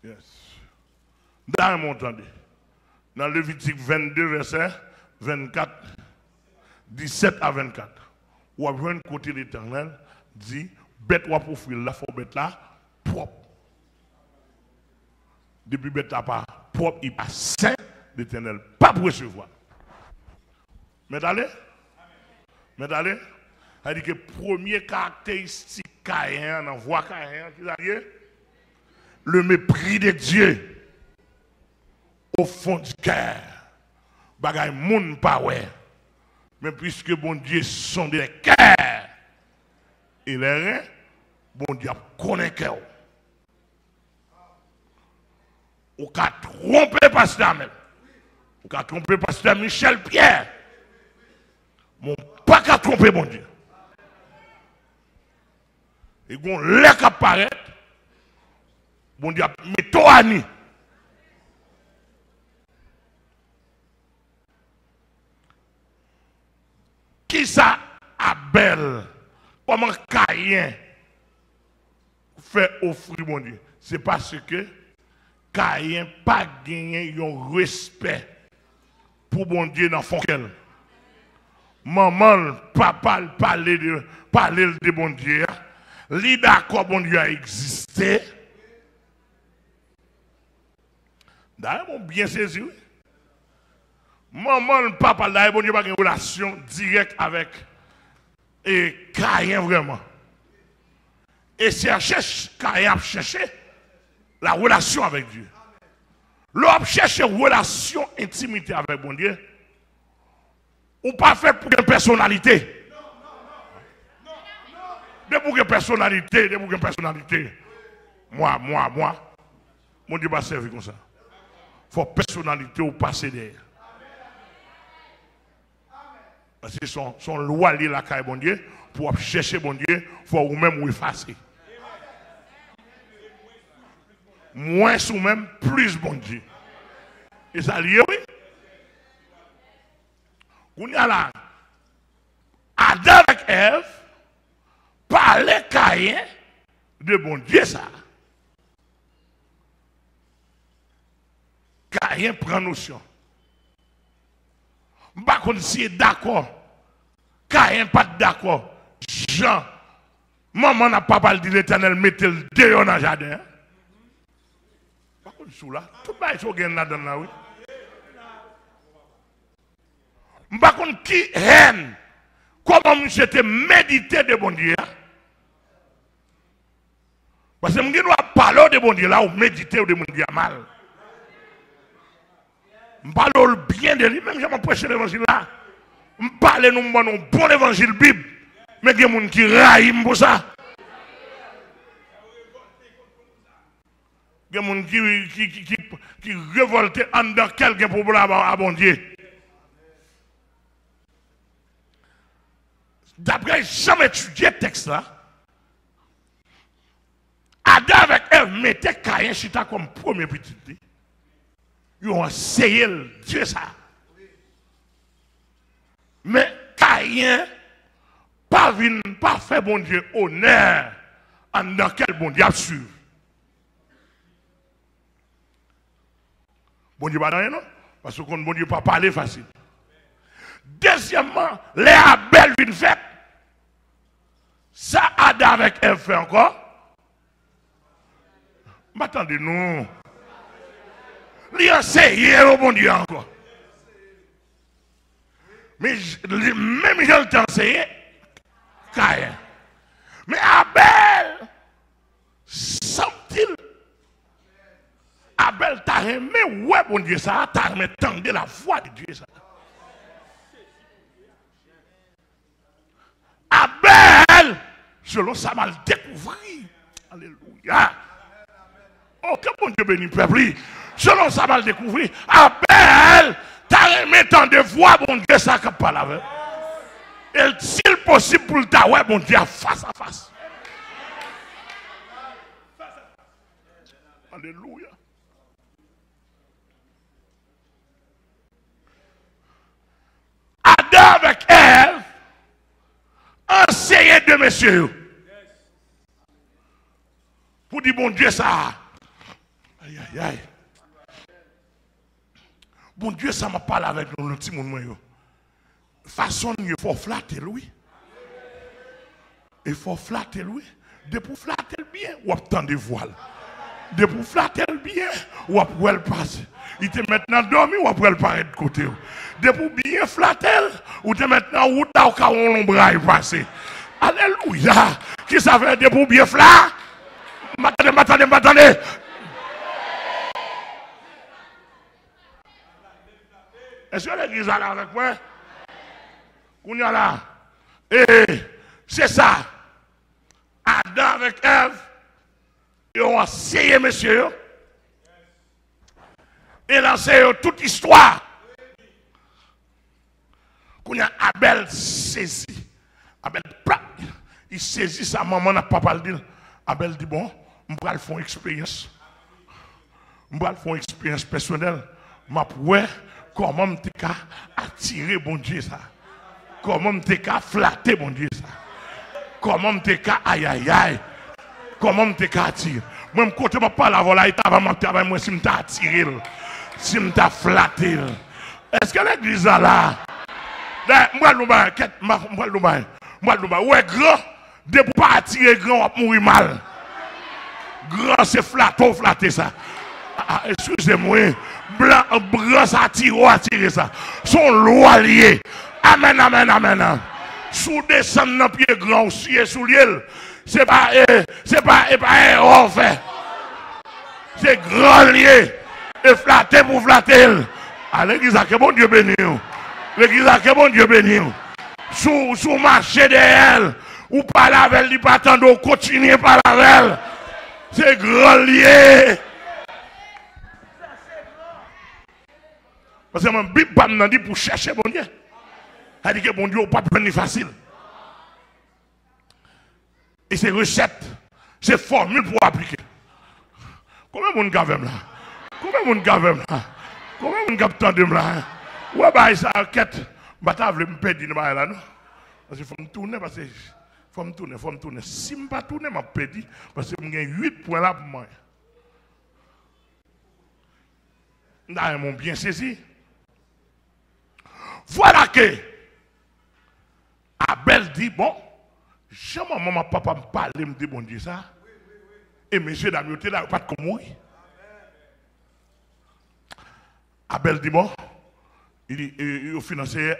Yes. M ta renmen w tande. Nan Levitik vennde, vèsè vennkat, disèt a vennkat, w ap jwenn kote Letènèl di, bèt w ap ofri l la, fò bèt la pwòp. Depi bèt la pa pwòp, li pa sen, Letènèl p ap resevwa l. Mèt ale? Mèt ale? Sa di ke premye karakteristik Kayen an, nan vwa Kayen an, ki sa l ye? Le mépris de Dieu au fond du cœur. Bagay moun pa wè. Men puiske Bondye sonde les cœurs et les reins, Bondye ap konnen kè w. Ou ka twonpe pastè Amèl. Ou ka twonpe pastè Michel Pierre. Men w pa ka twonpe Bondye. E gon lè k ap parèt, Bondye ap mete w ani. Kisa Abèl, kòman Kayen fè ofri Bondye? Se paske Kayen pa genyen yon respè pou Bondye nan fon kè l. Manman l, papa l pale de, pale l de Bondye a. Li dakò Bondye a egziste. Dayè, mwen byen sezi, wi. Manman l, papa l, dayè, Bondye pa gen relasyon dirèk avèk, e, Kayen vrèman. E chèche, Kayen ap chèche la relasyon avèk Dye. Lè w ap chèche relasyon, entimite avèk Bondye, ou pa fèt pou gen pèsonalite. Depi w gen pèsonalite, depi w gen pèsonalite, mwa, mwa, mwa, Bondye pa sèvi konsa. Fò pèsonalite w pase dèyè. Paske se yon, se yon lwa li ye lakay Bondye, pou w ap chèche Bondye, fò ou menm ou efase. Mwens ou menm, plis Bondye. E sa l ye, wi. Kounye a la, Adan avèk Èv pale Kayen de Bondye sa a. Kayen pran nosyon. M pa konn si e dakò. Kayen pa t dakò. Jan manman n ak papa l di Letènèl mete l deyò nan jaden an. M pa konn si w la. Tout bagay sa w gen ladan l la, wi. M pa konn ki hèn, kòman misye te medite de Bondye a. Paske m gen dwa pale w de Bondye la, ou medite w de Bondye a mal. M pale w byen de li, menm jan m ap preche levanjil la. M pale nou, m ban nou bon levanjil Bib. Men gen moun ki rayi m pou sa. Gen moun ki, ki, ki, ki, ki revòlte anndan kè l, gen pwoblèm a, a Bondye. Daprè jan m etidye tèks la, Adan avèk Èv mete Kayen chita kòm premye pitit li. Yo anseye l Dye sa. Men Kayen pa vin, pa fè Bondye onè anndan kè l Bondye ap swiv. Bondye pa nan anyen non. Paske w konn Bondye pa pale fasil. Dezyèmman, lè Abèl vin fèt, sa Adan avèk Èv fè ankò? M pa tande non. Li anseye yo Bondye ankò. Men j-, li, menm jan l te anseye Kayen. Men Abèl, santi l. Abèl ta renmen wè Bondye sa a, ta renmen tande lavwa de Dye sa a. Abèl, selon sa m al dekouvri, alelouya, Oh, ke Bondye beni pèp li. Selon sa m al dekouvri, Abèl ta renmen tande vwa Bondye sa k ap pale avè l. E si l posib pou l ta wè Bondye a fas a fas. Alelouya. Adan avèk Èv anseye de mesye yo pou di Bondye sa a. Ayayay. Bondye sa m ap pale avèk nou, nou timoun mwen yo. Fason l ye, fò w flate l, wi. E fò w flate l, wi. Depi w flate l byen, w ap tande vwa l. Depi w flate l byen, w ap wè l pase. Li te mèt nan dòmi, w ap wè l parèt kote w. Depi w byen flate l, ou te mèt nan wout la, ou ka wè yon lonbray pase. Alelouya! Kisa fè depi w byen fla? M pa tande, m pa tande, m pa tande. Èske legliz la la avèk mwen? Kounye a la, e se sa, Adan avèk Èv, yo anseye mesye yo, e l anseye yo tout istwa. Kounye a, Abèl sezi. Abèl, plap, li sezi sa manman l ak papa l di l. Abèl di, bon, m pral fè yon eksperyans. M pral fè yon eksperyans pèsonèl. M ap wè kòman m te ka atire Bondye sa. Kòman m te ka flate Bondye sa. Kòman m te ka, ayayay. Kòman m te ka atire. Mwen, m kote m ap pale avè w la, e travay m ap travay, mwen, si m ta atire l, si m ta flate l. Èske legliz la la? Dayè, m pral nou bagay, kèt, m pral nou bagay. M pral nou bagay. Ou wè gran, depi w pa atire gran, w ap mouri mal. Gran se flate w flate sa. A, a, eskize m, wi. Blan, gran sa atire w atire sa. Se yon lwa l ye. Amèn, amèn, amèn. Si w desann nan pye gran, ou siye soulye l, se pa, e, se pa, e pa erè w fè. Se gran l ye. E flate pou flate l. A, legliz la, ke Bondye beni w. Legliz la, ke Bondye beni w. Si w, si w mache dèyè l, ou pale avè l, li pa tande w, kontinye pale avè l. Se gran l ye. Paske mwen, Bib pa m nan di pou chèche Bondye. Sa di ke Bondye, ou p ap jwenn li fasil. E se resèt, se fòmil pou w aplike. Konbyen moun k avè m la? Konbyen moun k avè m la? Konbyen moun k ap tande m la? Ou wè bagay sa a, kèt, m pa ta vle m pèdi nan bagay la, non. Paske fò m tounen, paske fò m tounen, fò m tounen. Si m pa tounen, m ap pèdi, paske m gen uit pwen la pou m manyen. M ta renmen w byen sezi. Vwala ke Abèl di, bon, jan manman m ak papa m pale m de Bondye sa, e mesye dam yo te la, yo pa t ko mouri. Abèl di, bon, li di, e, yo fin anseye,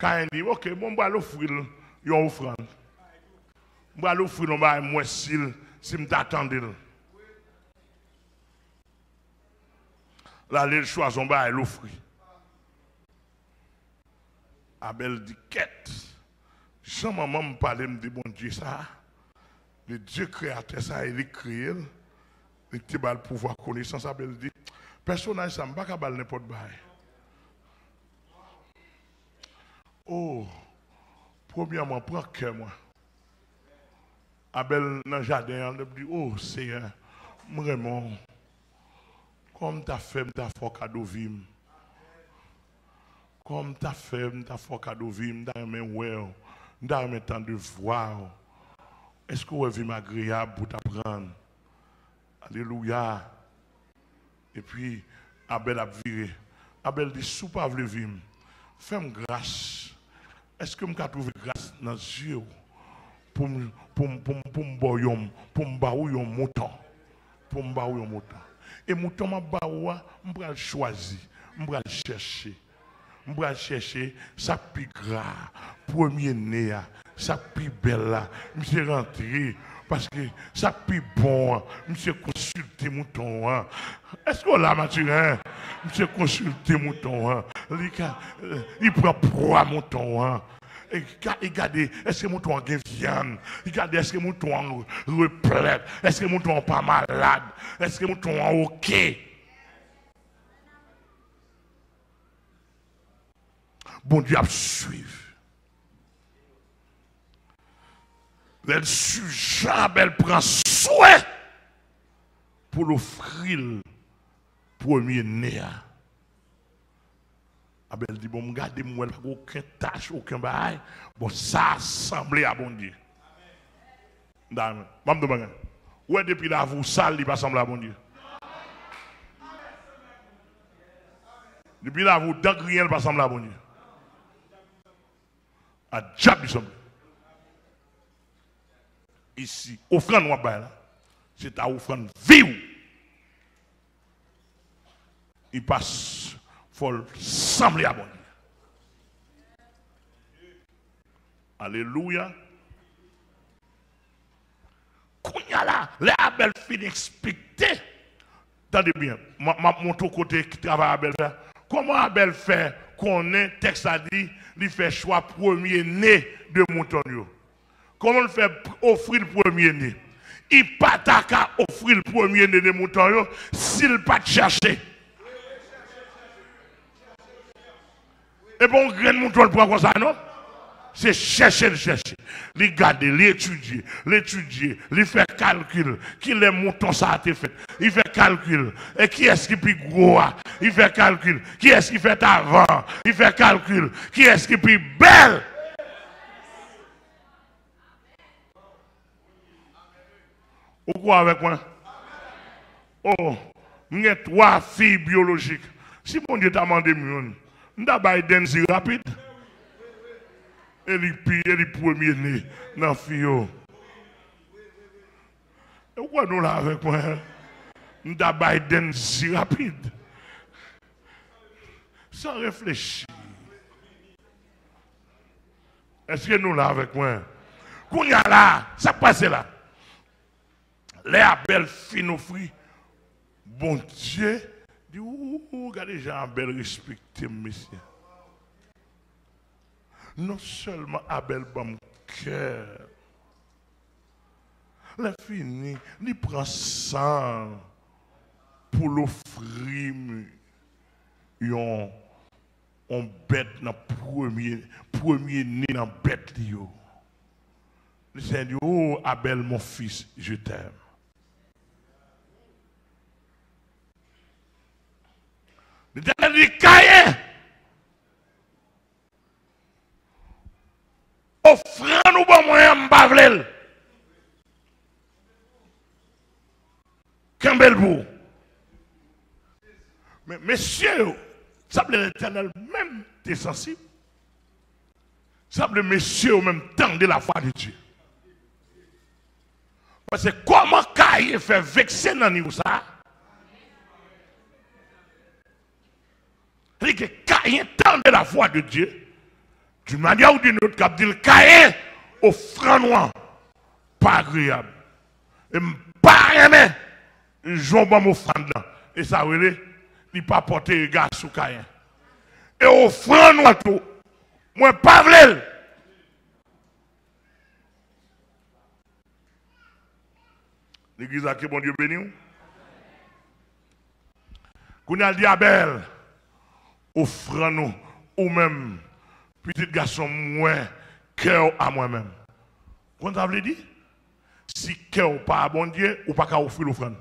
Kayen di, oke, bon, m pral ofri l yon ofrann. M pral ofri l yon bagay, m wè si l, si m ta tande l. L ale, l chwazi yon bagay, l ofri. Abèl di, kèt, jan manman m pale m de Bondye sa a, de Dye kreyatè sa a, e li k kreye l, li k te ba l pouvwa, konesans, Abèl di, pèsonaj sa a, m pa ka ba l nenpòt bagay. O, premyèman, pran kè mwen. Abèl nan jaden an, l ap di, o, Seyè, m renmen w. Kòman m ta fè m ta fè w kado vi m? Kòman m ta fè m ta fè w kado vi m? M ta renmen wè w. M ta renmen tande vwa w. Èske w wè vi m agreyab pou w ta pran l? Alelouya! Epi, Abèl ap vire. Abèl di, si w pa vle vi m, fè m gras. Èske m ka twouve gras nan zye w pou m, pou m, pou m, pou m ba w yon, pou m ba w yon mouton? Pou m ba w yon mouton. E mouton m ap ba w a, m pral chwazi, m pral chèche. M pral chèche sa k pi gra a, premye ne a, sa k pi bèl la. Misye rantre, paske sa k pi bon an, misye konsilte mouton an. Èske w la, Matiren? Misye konsilte mouton an. Li ka, li pran pwa mouton an. E ga-, e gade, èske mouton an gen vyann? E gade, èske mouton an replèt? Èske mouton an pa malad? Èske mouton an oke? Bondye ap swiv. Lè l swiv jan Abèl pran swen pou l ofri l premye ne a. Abèl di, "Bon, m gade, m wè l pa gen okenn tach, okenn bagay. Bon, sa a sanble a Bondye." M ta renmen. M ap di w bagay. Ou wè, depi lavi w sal, li pa sanble a Bondye. Depi lavi w dan griyen, li pa sanble a Bondye. A dyab li sanble. E si ofrann w ap bay la, se ta ofrann vi w. Li pa s-, fò l sanble a Bondye. Alelouya. Kounye a la, lè Abèl fin ekspekte, tande byen, m, m ap montre w kote travay Abèl fè. Kòman Abèl fè konnen tèks la di li fè chwa premye ne de mouton yo? Kòman l fè ofri l premye ne? Li pa ta ka ofri l premye ne de mouton yo si l pa t chèche. E pa yon grenn mouton l pran konsa, non. Se chèche l chèche. Li gade, li etidye, li etidye, li fè kalkil. Kilè mouton sa a te fèt? Li fè kalkil. E kiyès ki pi gwo a? Li fè kalkil. Kiyès ki fèt avan? Li fè kalkil. Kiyès ki pi bèl? Ou kwè avèk mwen? Oh, m gen twa fi byolojik. Si Bondye ta mande m youn, m ta bay Denzi rapid. E li pi, e li premye ne nan fi yo. Ou kwè nou la avèk mwen? M ta bay Denzi rapid. San reflechi. Èske nou la avèk mwen? Kounye a la, sa k pase la? Lè Abèl fin ofri, Bondye di, "Ou, gade jan Abèl respekte m, mesye. Non sèlman Abèl ban m kè, lè fini, li pran san l pou l ofri m yon, yon bèt nan premye, premye ne nan bèt li yo." Le Seigneur dit, "Oh, Abel, mon fils, je t'aime." Letènèl di, "Kayen, ofrann ou ban mwen an, m pa vle l. Kenbe l pou ou." Men mesye yo, sanble Letènèl menm te sansib. Sanble mesye yo menm tande lavwa de Dye. Paske kòman Kayen fè vekse nan nivo sa a? Li ke Kayen tande lavwa de Dye, d'une manière ou d'une autre, k ap di l, "Kayen, ofrann ou an pa agreyab. E m pa renmen jan w ban m ofrann nan." E sa rele, li pa pòte rega sou Kayen. "E ofrann ou an tou, mwen pa vle l." Legliz la, ke Bondye beni w. Kounye a l di Abèl, "Ofrann ou, ou menm, pitit gason m, mwen, kè w a mwen menm." Konn sa vle di? Si kè w pa a Bondye, ou pa ka ofri l ofrann.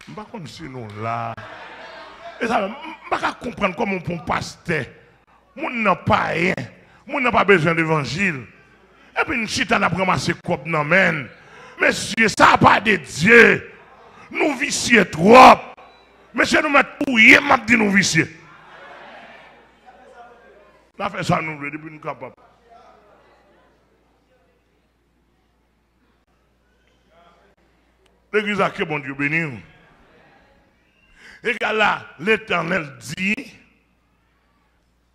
M pa konn si nou la. E sa, m pa ka konprann kòman pou yon pastè, moun nan payen, moun nan pa bezwen levanjil. Epi n chita n ap ranmase kòb nan men n. Mesye, sa pa de Dye. Nou visye twòp. Mesye, nou mèt touye m, m ap di nou visye. N a fè sa nou vle depi nou kapab. Legliz la, ke Bondye beni w. Egal la, Letènèl di,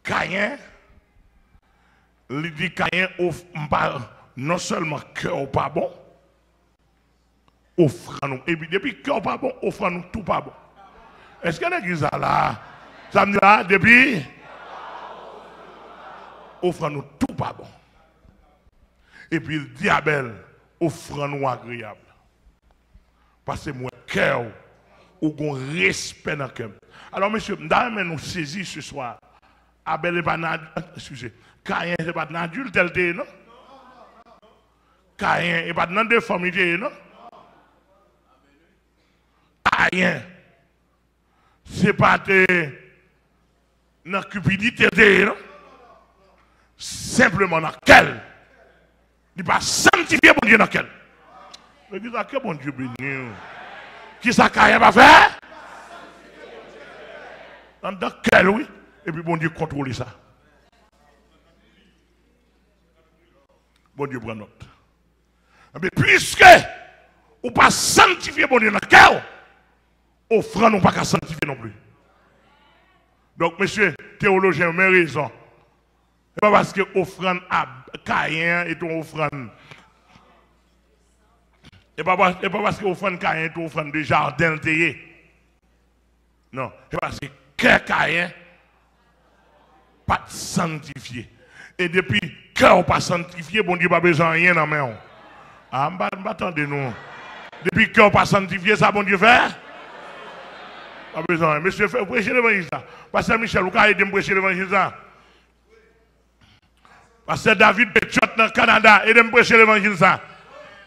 Kayen, li di, "Kayen, of-, m pa, non sèlman kè w pa bon, ofrann ou." Epi depi kè w pa bon, ofrann ou tou pa bon. Èske legliz la la? Sa m di la, depi Ofrann ou tou pa bon. Epi l di Abèl, ofrann ou agreyab. Paske m wè kè w, ou gon respè nan kè m. Alò, mesye, m ta renmen nou sezi se swa. Abèl e pa nan, eskize, Kayen e pa nan adiltè l te ye, non? Kayen e pa nan defòm li te ye, non? Kayen, se pa te nan kipidite l te ye, non. Senpleman nan kè l. Li pa santifye Bondye nan kè l. Men kisa ke Bondye beni w. Kisa Kayen pa fè? Anndan kè l, wi. Epi Bondye kontwole sa. Bondye pran nòt. Enben, piske ou pa santifye Bondye nan kè w, ofrann ou pa ka santifye non pli. Donk, mesye, teyolojyen yo, men rezon. E pa paske ofrann Ab-, Kayen an e te yon ofrann. E pa, pa, e pa paske ofrann Kayen te yon ofrann de jaden l te ye. Non, se paske kè Kayen pa t santifye. E depi kè w pa santifye, Bondye pa bezwen anyen nan men w. A, m pa, m pa tande nou. Depi kè w pa santifye, sa Bondye fè? Pa bezwen anyen. Mesye, fè, preche levanjil sa. Pastè Michel, ou ka ede m preche levanjil sa? Pastè David Petiot nan Kanada, ede m preche levanjil sa.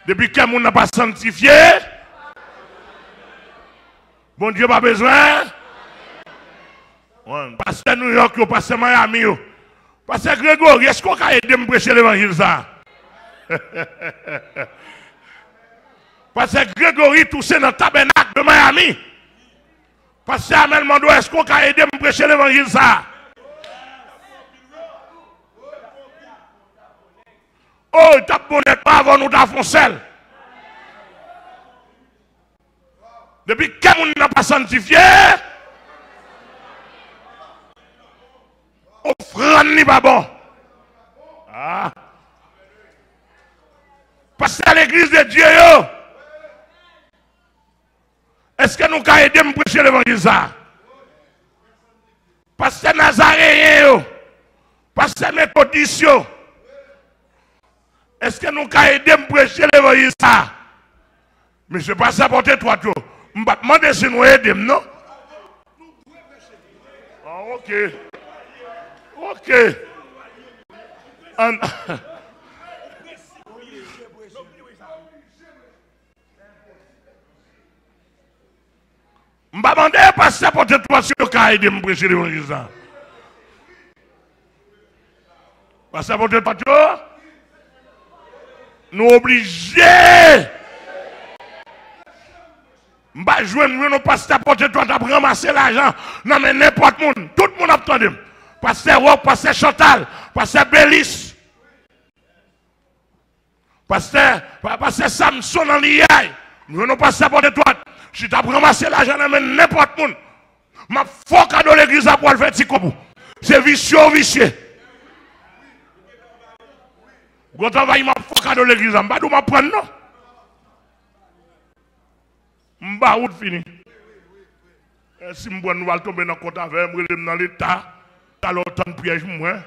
Depi kè moun nan pa santifye, Bondye pa bezwen. Pastè New York yo, pastè Miami yo. Pastè Gregory, èske w ka ede m preche levanjil sa? Pastè Gregory Toussaint nan Tabènak de Miami. Pastè Amel Mando, èske w ka ede m preche levanjil sa? O, li t ap bon nèt avan nou ta fè yon sèl. Depi kè moun nan pa santifye, ofrann li pa bon. Ah. Pastè legliz de Dye yo, èske nou ka ede m preche levanjil sa? Pastè nazareyen yo, pastè metodis yo, èske nou ka ede m preche levanjil sa? Mesye pastè pòte twat yo, m p ap mande si nou ede m, non. Ah, ok. Ok. An- M pa mande pastè pòte twat yo ka ede m preche levanjil sa. Pastè pòte twat yo, nou oblije. M pa jwenn, jwenn yon pastè pòte twat ap ranmase lajan nan men nenpòt moun. Tout moun ap tande m. Pastè Wòk, pastè Chantal, pastè Belis. Pastè, pa-, pastè Samson nan liyay. Nou jwenn yon pastè pòte twat. Chita ap ranmase lajan nan men nenpòt moun. M ap fè w kado legliz la pou w al fè ti kòb ou. Se visye w visye. Gwo travay m ap fè w kado legliz la. M pa di w m ap pran l non. M ba ou l fini. E si m pran nou al tonbe nan kont avè m, rele m nan leta, talè w tann pyèj mwen.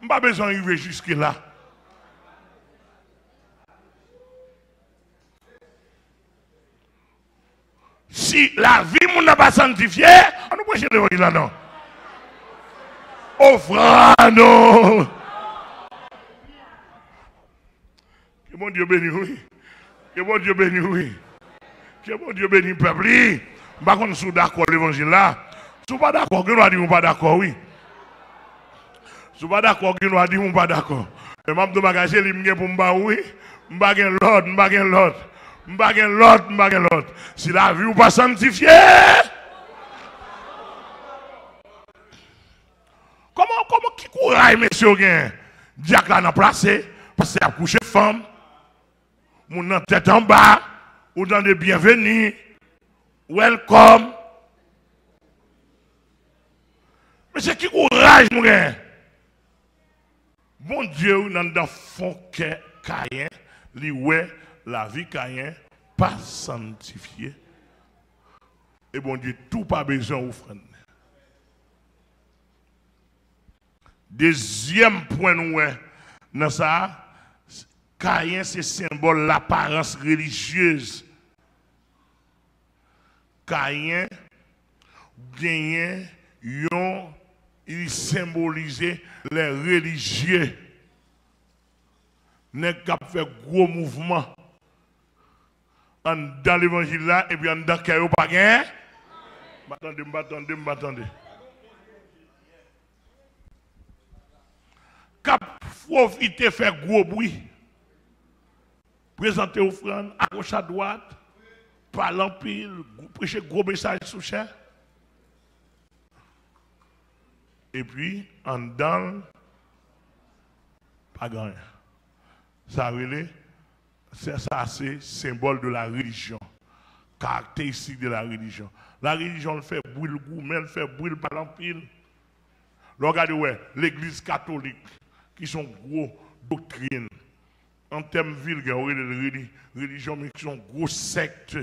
M pa bezwen rive jiske la. Si lavi moun nan pa santifye, an nou preche levanjil la non. Ofrann nou. Ke Bondye beni w, wi. Ke Bondye beni w, wi. Ke Bondye beni pèp li. M pa konn si w dakò levanjil la. Si w pa dakò, gen dwa di m ou pa dakò, wi. Si w pa dakò, gen dwa di m ou pa dakò. Men m ap di w bagay, se li m gen pou m ba w, wi. M pa gen lòt, m pa gen lòt. M pa gen lòt, m pa gen lòt. Si lavi w pa santifye, kòman, kòman, ki kouraj mesye yo genyen? Dyak la nan plase, pastè ap kouche fanm, moun nan tèt anba, ou tande byenveni, welcome. Mesye, ki kouraj nou genyen? Bondye, wi, nan anndan fon kè Kayen, li wè lavi Kayen pa santifye. E Bondye tou pa bezwen ofrann. Dezyèm pwen nou wè nan sa a, Kayen se senbòl laparans relijyez. Kayen genyen yon, li senbolize lè relijye. Nèg k ap fè gwo mouvman anndan levanjil la, epi anndan kè yo pa gen. M pa tande, m pa tande, m pa tande. K ap pwofite fè gwo bri. Prezante ofrann, agoch adwat, pale anpil, preche gwo mesaj sou chè. Epi, anndan l, pa gen anyen. Sa rele, se, sa se symbole de la religion, caractéristique de la religion. La religion, l fè bri, l goumen, l fè bri, l pale anpil. Lè w gade, w wè, legliz katolik, ki se yon gwo doktrin, an tèm vilgè, yo rele l reli-, relijyon, men ki se yon gwo sèkt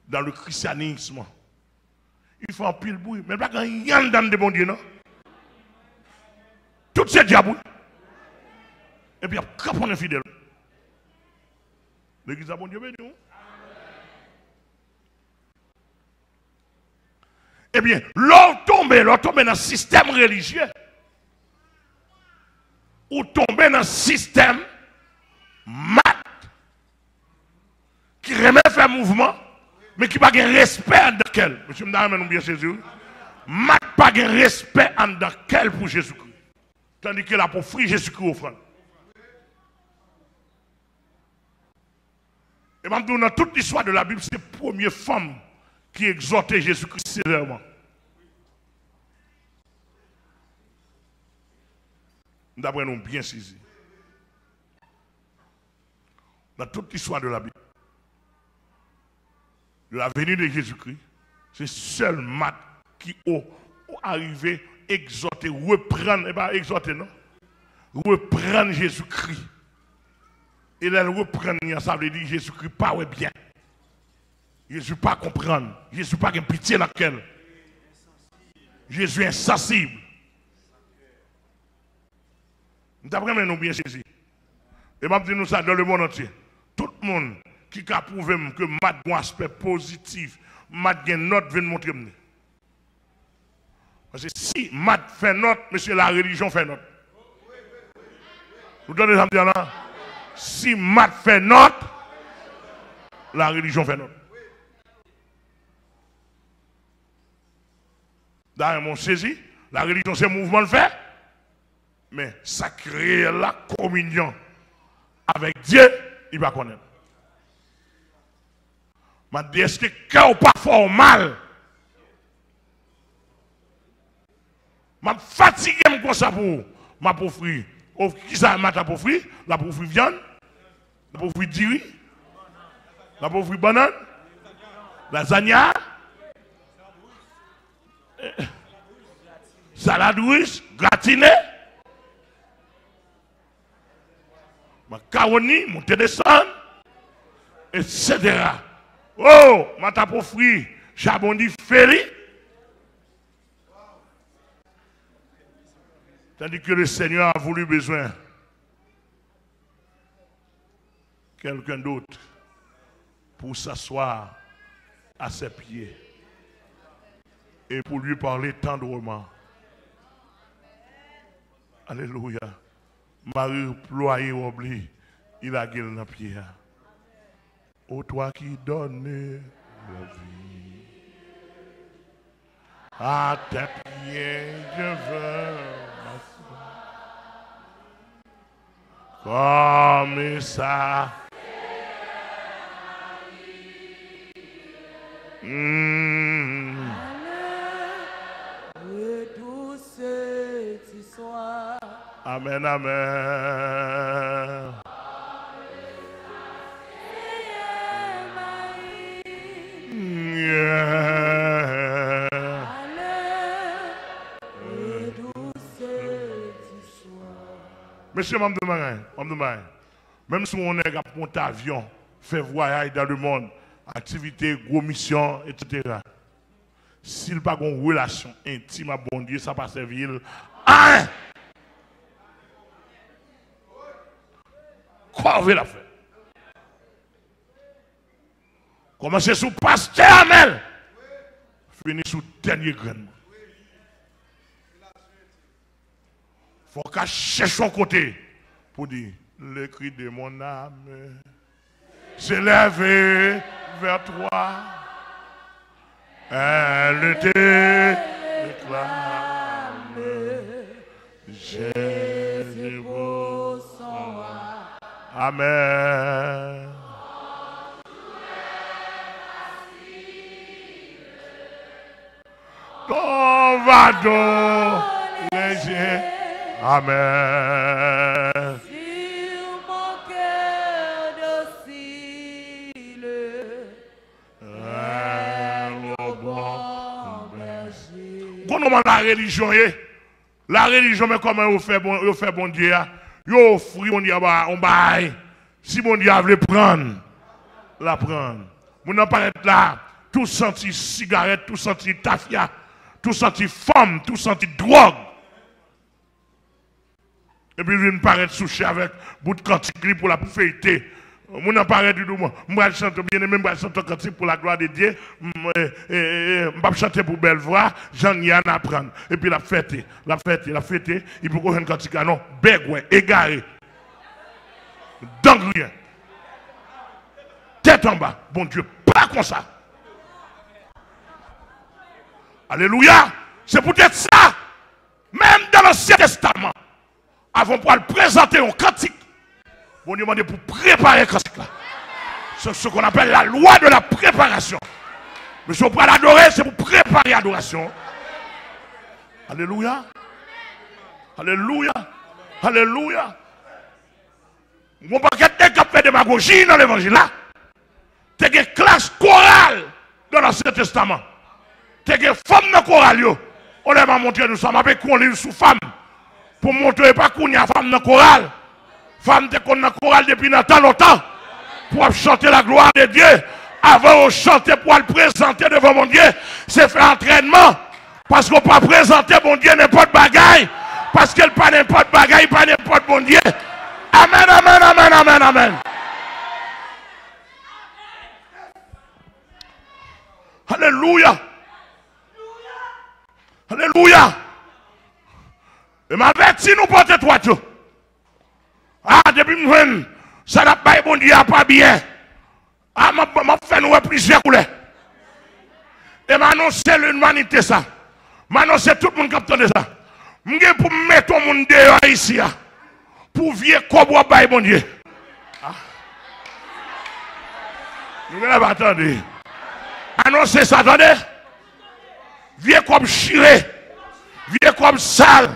dans le christianisme. Li fè anpil bri, men l pa gen anyen anndan de Bondye, non. Tout se dyab, wi. Epi y ap kraponnen fidèl. Legliz la, Bondye beni w. Ebyen, lè w tonbe, lè w tonbe nan sistèm relijye, ou tonbe nan sistèm mat ki renmen fè mouvman, men ki pa gen respè anndan kè l. Mesye, m ta renmen nou byen sezi, wi. Mat pa gen respè anndan kè l pou Jezikri. Tandike l ap ofri Jezikri ofrann. E m ap di w, nan tout listwa de Labib, se premye fanm ki egzòte Jezikri sevèman. M ta renmen nou byen sezi. Nan tout listwa de Labib, de la venue de Jésus-Christ, se sèl Mat ki o, o arive egzòte, reprann, e pa egzòte non, reprann Jezikri. E lè l reprann li an, sa vle di Jezikri pa wè byen. Jezi pa konprann. Jezi pa gen pitye nan kè l. Jezi ensansib. M t ap renmen nou byen sezi. E m ap di nou sa, dans le monde entier. Tout moun ki ka pwouve m ke Mat gen yon aspè pozitif, Mat gen nòt, vin montre m li. Paske si Mat fè nòt, mesye, la relijyon fè nòt. Nou tande sa m di a la? Si Mat fè nòt, la relijyon fè nòt. Dayè, mwen sezi, la relijyon se mouvman l fè. Men sa ki reyèl la, kominyon avèk Dye, li pa konnen. M ap di, èske kè w pa fè w mal? M ap fatige m konsa pou ou. M ap ofri. Of-, kisa Mat ap ofri? L ap ofri vyann. L ap ofri diri. L ap ofri bannann. Lazanya. Salad ris, gratine. Makawoni, moute desann, etsetera. O, Mat ap ofri chabon dife li. Tandis que le Seigneur a voulu besoin quelqu'un d'autre pour s'asseoir à ses pieds et pour lui parler tendrement. Alelouya. Mari plwaye wòb li, li lage l nan pye a. Ô toi qui donnes la vie, à tes pieds je veux m'asseoir. Comme ça. Hmm. Allez, redouce du soir. Amèn, amèn. Mesye, m ap di w bagay, m ap di w bagay. Menm si yon nèg ap monte avyon, fè vwayaj dans le monde, aktivite, gwo misyon, etsetera. Si l pa gen yon relasyon entim ak Bondye, sa pa sèvi l a anyen. move l ap fè. Kòmanse sou pastè a, men l fini sou dènye grenn mwen. Fò w ka chèche yon kote pou di, le cri de mon âme s'élève vers toi. Elle te réclame, Jésus pour son roi. Amen. Ton fardeau léger. Amen. Sur mon cœur docile, règne au bon berger. Konn kòman la relijyon ye? La relijyon, men kòman yo fè bon, yo fè Bondye a? Yo ofri Bondye a ba, yon bagay. Si Bondye a vle pran l, l a pran l. Moun nan parèt la, tou santi sigarèt, tou santi tafya, tou santi fanm, tou santi dwòg. Epi l vin parèt sou chè avèk bout kantik li pou l ap feyte. Moun nan parèt, li di, "Mwen, m pral chante, byeneme, m pral chante yon kantik pou la gloire de Dieu. M, e, e, e, e, m p ap chante pou bèl vwa, jan n ye a n aprann." Epi l ap fete, l ap fete, l ap fete, li poko jwenn kantik la non. Bègwè, egare, dan griyen, tèt anba, Bondye pa konsa. Alelouya! Se poutèt sa, menm dan Lansyen Testaman, avan w pral prezante yon kantik, Bondye mande pou prepare kantik la. C'est ce qu'on appelle la loi de la préparation. Men si w pral adore, se pou prepare adorasyon. Alelouya! Alelouya! Alelouya! Gon pakèt nèg k ap fè demagoji nan levanjil la. Te gen klas koral nan Ansyen Testaman. Te gen fanm nan koral yo. Yon lè m a montre nou sa, m ap ekri yon liv sou fanm. Pou m montre, e pa kounye a fanm nan koral. Fanm te konn nan koral depi nan tan lontan. Pou ap chante la gloire de Dieu. Avan yo chante pou al prezante devan Bondye, se fè antrènman. Paske w pa prezante Bondye nenpòt bagay. Paske l pa nenpòt bagay, li pa nenpòt Bondye. Amèn, amèn, amèn, amèn, amèn. Alelouya. Alelouya. E m avèti nou pòt etwat yo. A, depi m jwenn sa n ap bay Bondye a pa byen. A, m ap, m ap fè nou wè plizyè koulè. E m anonse limanite sa. M anonse tout moun k ap tande sa. M gen pou m mete yon moun deyò isi a. Pou vye kòb w ap bay Bondye. A. Nou genlè pa tande. Anonse sa, tande. Vye kòb chire. Vye kòb sal.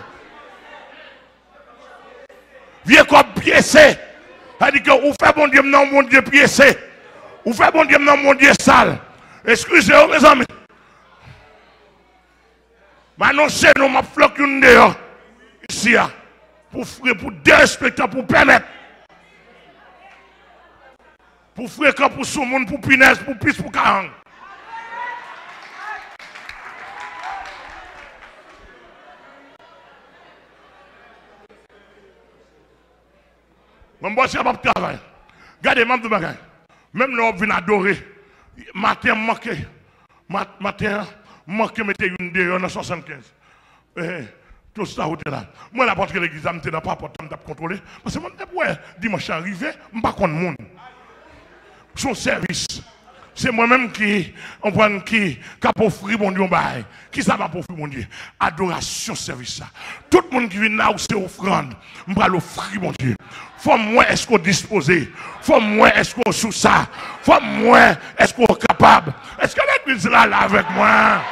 Vye kòb pyese. Sa di ke ou fè Bondye m nan yon Bondye pyese. Ou fè Bondye m nan yon Bondye sal. Eskize yo, mezanmi. M anonse nou, m ap flank youn deyò isi a. Pou fre, pou derespektan, pou pèmèt. Pou frekan, pou soumoun, pou pinèz, pou pis, pou karang. Mwen, m bòs ap ap travay. Gade, m ap di w bagay. Menm lè w ap vin adore, maten an m manke, mat-, maten an, m manke mete youn deyò nan swasannkenz. Eh, tout sa ou te la. Mwen, l ap antre legliz la, m te nan papòt la, m t ap kontwole. Paske mwen, m t ap wè dimanch lan rive, m pa konn moun. Se yon sèvis. Se mwen menm ki, konprann, ki, k ap ofri Bondye yon bagay. Kisa m ap ofri Bondye? Adorasyon, sèvis la. Tout moun ki vin la, ou se ofrann. M pral ofri Bondye. Fò m wè èske w dispoze. Fò m wè èske w sou sa. Fò m wè èske w kapab. Èske legliz la la avèk mwen?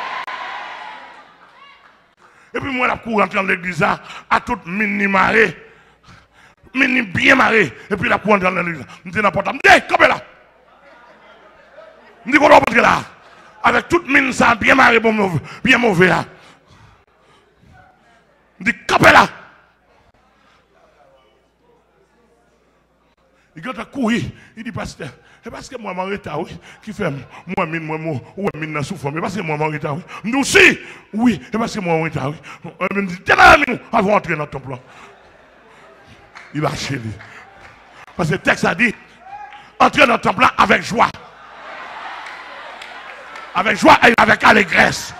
Epi m wè l ap kouri antre nan legliz la, a tout min li mare. Min li byen mare, epi l ap kouri antre nan legliz la. M te nan pòt la, m di, "Ey, kanpe la!" M di, "Kote w ap antre la?" Avèk tout min sa byen mare, bon, move, byen move a. M di, "Kanpe la!" Li gentan kouri, li di, "Pastè, e paske mwen, m an reta, wi, ki fè m, mwen, min mwen, ou wè min nan sou fòm, e paske mwen, m an reta, wi." M di, "Ou si?" "Wi, e paske mwen, m an reta, wi." Epi m di, "Demare min ou avan w antre nan tanp lan." Li mache, li. Paske tèks la di, antre nan tanp la avèk jwa. Avèk jwa e avèk alegrès.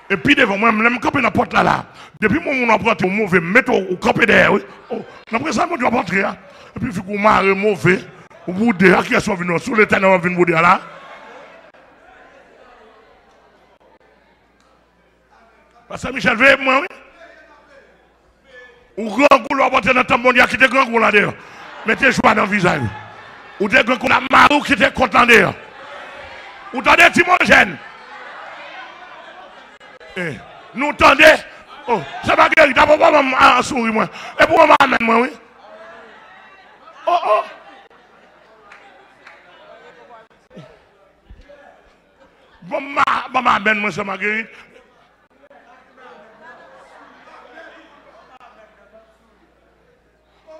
E pi devan mwen, lè m kanpe nan pòt la la, depi yon moun ap rantre, ou move, m mete w, ou kanpe dèyè, wi. O, nan prezans Bondye w ap antre a. Epi figi w mare move, ou boude a, kiyès w ap vin wè? Sou Letènèl w ap vin boude a la. Pastè Michel, veye pou mwen, wi. Ou grangou lè w ap antre nan tanp Bondye a, kite grangou w la deyò. Mete jwa nan vizaj ou. Ou te grangou la, mari w kite kont lan deyò. Ou tande, Timojèn? Eh, nou tande? Oh, se Maguerite, apa w pa ban m, ah, souri mwen. E pou mwen, amèn mwen, wi. Oh, oh. Bon, ma, bon, ma, amèn mwen, sè Maguerite.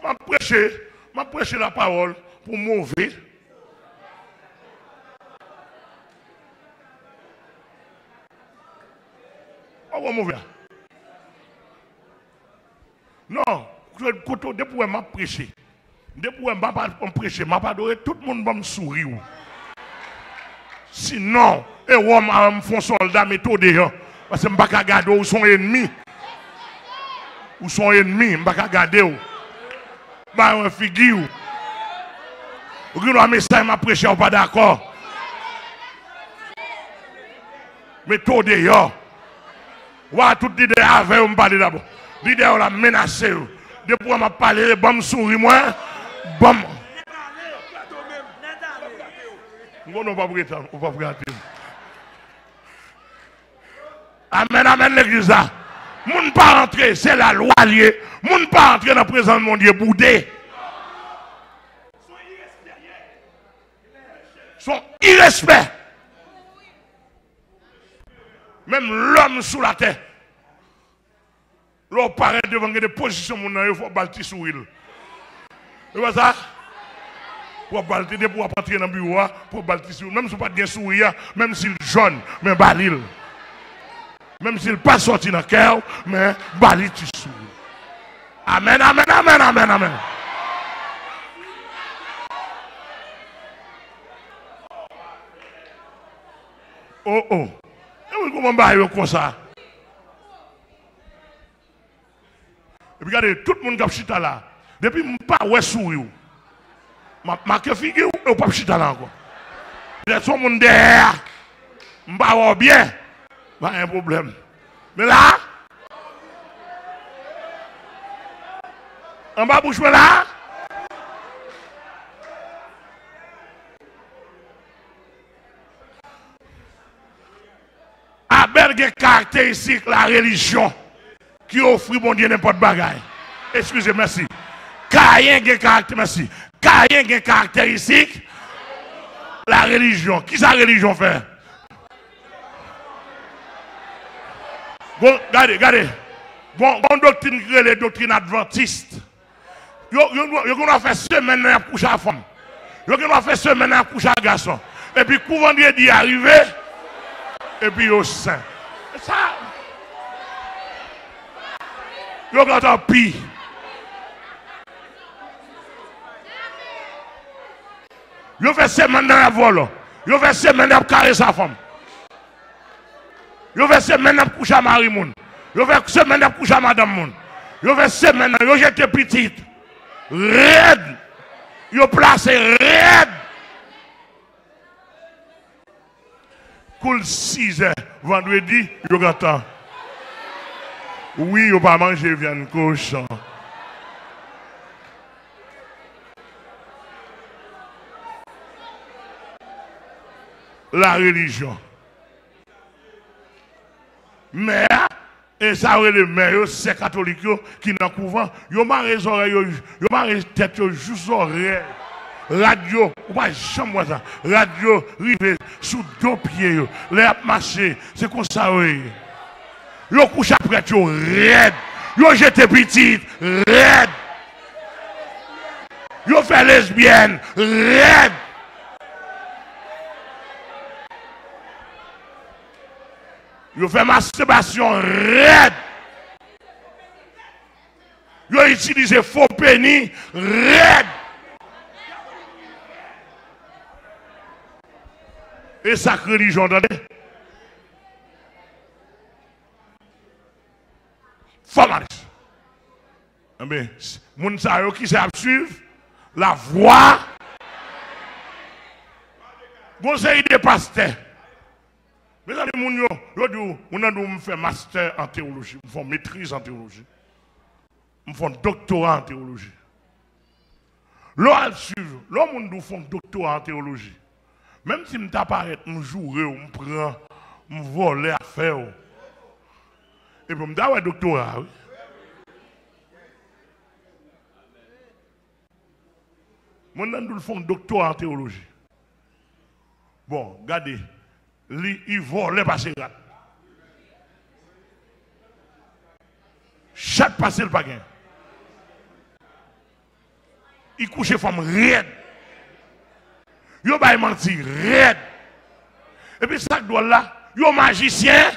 M ap preche, m ap preche lapawòl pou move. Ou wè move a? Non, kote, kote, depi w wè m ap preche, depi w wè m ap, ap preche, m ap adore, tout moun ban m souri w. Sinon, e wè m, a, m fè yon sòlda mete w deyò. Paske m pa ka gade w, ou se yon ènmi. Ou se yon ènmi, m pa ka gade w. Ba yon figi w. Ou gen dwa mesaj m ap preche a, ou pa dakò. Mete w deyò. Wa tout lidè avè yo m pale dabò. Lidè yo la menase yo. Depi w ap pale, ban m souri mwen. Ban m. M konnen w p ap rete, w p ap rate m. Amèn, amèn, legliz la. Moun pa antre, se lalwa l ye. Moun pa antre nan prezans Bondye boude. Se yon irèspè. Menm lòm sou latè, lè w parèt devan, gen de pozisyon moun nan yo, fò w ba l ti souri l. Se pa sa? Fò w ba l ti, depi w ap antre nan biwo a, fò w ba l ti souri. Menm si w pa t gen souri a, menm si l jòn, men ba li l. Menm si l pa sòti nan kè w, men ba li ti souri. Amèn, amèn, amèn, amèn, amèn. Oh, oh. E moun kòman bagay yo konsa? Epi gade, tout moun k ap chita la, depi m pa wè souri w, m ap make figi w e w p ap chita la ankò. Petèt se yon moun dèyè a, m pa wè w byen, pa gen pwoblèm. Men la, anba bouch mwen la, Abèl gen karakteristik larelijyon ki ofri Bondye nenpòt bagay. Eskize, mèsi. Kayen gen karakte-, mèsi. Kayen gen karakteristik larelijyon. Kisa relijyon fè? Bon, gade, gade. Bon, bon doktrin ki rele doktrin advantis. Yo, yo, yo gen dwa fè semèn nan y ap kouche ak fanm. Yo gen dwa fè semèn nan y ap kouche ak gason. Epi kou vandredi a rive, epi yo sen. Sa, yo gentan pi. Yo fè semèn nan y ap vòlò. Yo fè semèn y ap karese fanm. Yo fè semèn ap kouche a mari moun. Yo fè semèn ap kouche a madanm moun. Yo fè semèn nan, yo jete pitit. Rèd. Yo plase rèd. Kou l sizè vandredi, yo gentan. Wi, yo pa manje vyann kochon. Larelijyon. Mè a, e sa yo rele mè yo, sè katolik yo, ki nan kouvan, yo mare zòrèy yo, yo mare tèt yo jous zòrèy. Rad yo, ou pa janm wè sa. Rad yo rive sou do pye yo. Lè y ap mache, se konsa yo ye. Yo kouche ak prèt yo rèd. Yo jete pitit rèd. Yo fè lesbyèn rèd. Yo fè mastibasyon rèd. Yo itilize fo peni rèd. E sa k relijyon, tande? Fòmalis. Enben, s- moun sa yo ki se ap swiv lavwa. Gon seri de pastè. Mezanmi, moun yo, yo di w, moun nan di w, "M fè mastè an teyoloji, m fè yon metriz an teyoloji, m fè yon doktora an teyoloji." Lè w al swiv, lè yon moun di w fè yon doktora an teyoloji, menm si m ta parèt, m joure w, m pran, m vòlè afè w, epi m ta wè doktora a, wi. Moun nan di w l fè yon doktora an teyoloji. Bon, gade, li, li vòlè pase rat. Chat pase l pa gen. Li kouche fanm rèd. Yo bay manti rèd. Epi sa k dwòl la, yo majisyen.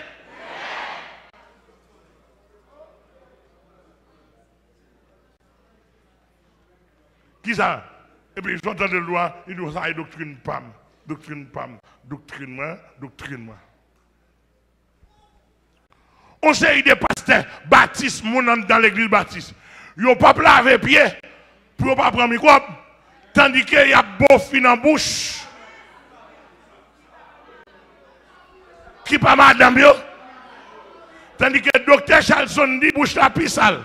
Kisa? Epi, jan w tande l dwa, li di w, "Sa e doktrin pa m, doktrin pa m, doktrin mwen, doktrin mwen." Yon seri de pastè batis, moun anndan legliz batis, yo p ap lave pye pou yo pa pran mikwòb, tandike y ap bo fi nan bouch. Ki pa madanm yo. Tandike doktè Charlson di bouch la pi sal.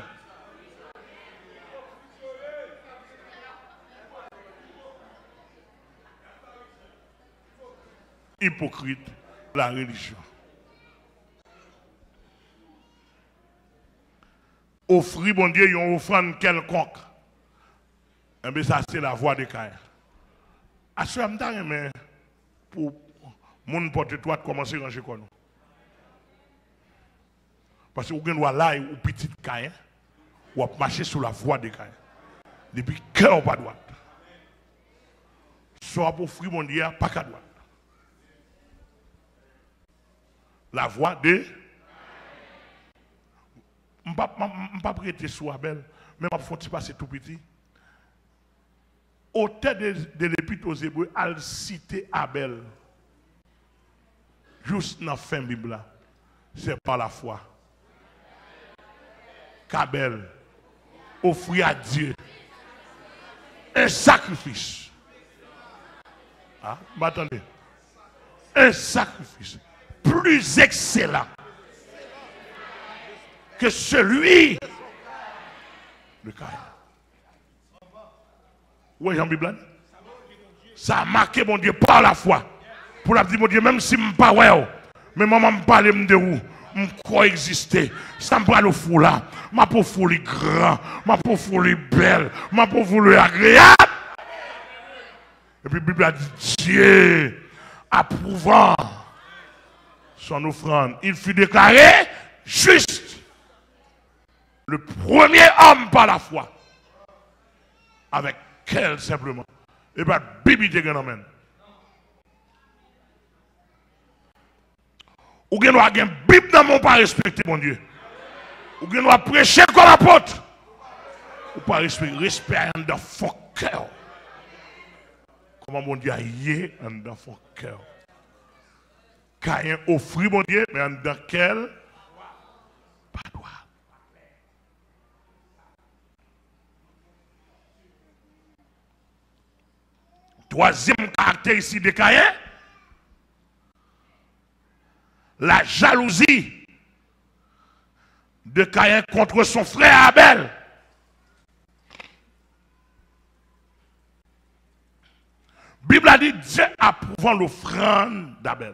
Ipokrit, la relijyon. Ofri Bondye yon ofrann kèlkonk. Enben, sa se lavwa de Kayen. Aswè a, m ta renmen pou moun Pòt Etwat kòmanse ranje kò nou. Paske ou gen dwa la, ou pitit Kayen, w ap mache sou lavwa de Kayen. Depi kè w pa dwat, sa w ap ofri Bondye a pa ka dwat. Lavwa de, m p ap, m, m p ap rete sou Abèl, men m ap fè yon ti pase tou piti. Otè de, de Lepit o Zebre al site Abèl jous nan fen Bib la. C'est par la foi qu'Abel offrit à Dieu un sacrifice. Ah, m pa tande. Un sacrifice plus excellent que celui de Caïn. Ou wè jan Bib la di? Sa make Bondye pa lafwa. Pou l ap di Bondye, menm si m pa wè w, men manman m pale m de ou, m kwè w egziste. Sa m pral ofri w la, m ap ofri w li gran, m ap ofri w li bèl, m ap ofri w li agreyab. Epi Bib la di, Dieu approuvant son offrande, il fut déclaré juste. Le premier homme par la foi, avec cœur simplement. E pa Bib li te gen nan men l. Ou gen dwa gen Bib nan men w, ou pa respekte Bondye. Ou gen dwa preche kòm apot, ou pa respekte. Respè a anndan fon kè w. Kòman Bondye a ye anndan fon kè w? Kayen ofri Bondye, men anndan kè l pa dwat. Twazyèm karakteristik de Kayen, la jalousie de Caïn contre son frère Abel. Bib la di, Dieu approuvant l'offrande d'Abel.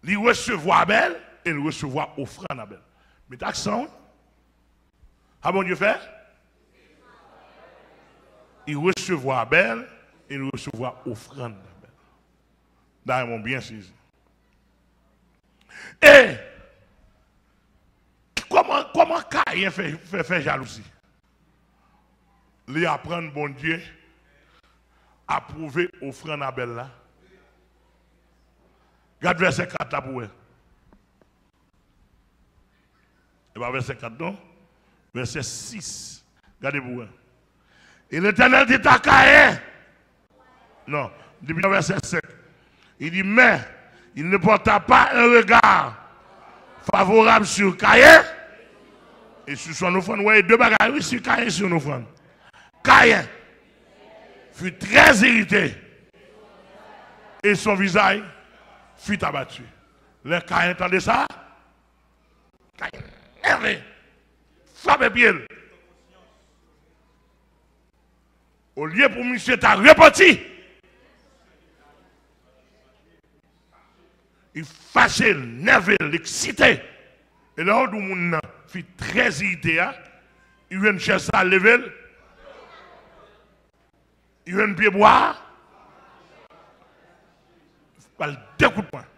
Li resevwa Abèl e li resevwa ofrann Abèl. Met aksan, wi. Sa Bondye fè? Li resevwa Abèl e li resevwa ofrann Abèl. Dayè, mwen byen sezi. E kòman, kòman Kayen fè, fè, fè jalouzi? Li aprann Bondye apwouve ofrann Abèl la. Gad vèsè kat la pou w wè. E pa vèsè kat non. Vèsè sis. Gade pou w wè. Et l'Éternel dit à Caïn, Non, depi nan vèsè senk. Il dit, mais il ne porta pas un regard favorable sur Caïn et sur son offrande. Ou wè, de bagay, wi, sur Caïn et sur son offrande. Caïn fut très irrité et son visage fut abattu. Lè Caïn tande sa, Caïn nève, frape pye l. Olye pou misye ta repanti, li fache, l nève, l eksite. E lè w di moun nan fut très irrité a, li jwenn chèz sa, leve l, li jwenn pyebwa a, ba l de kout pwen.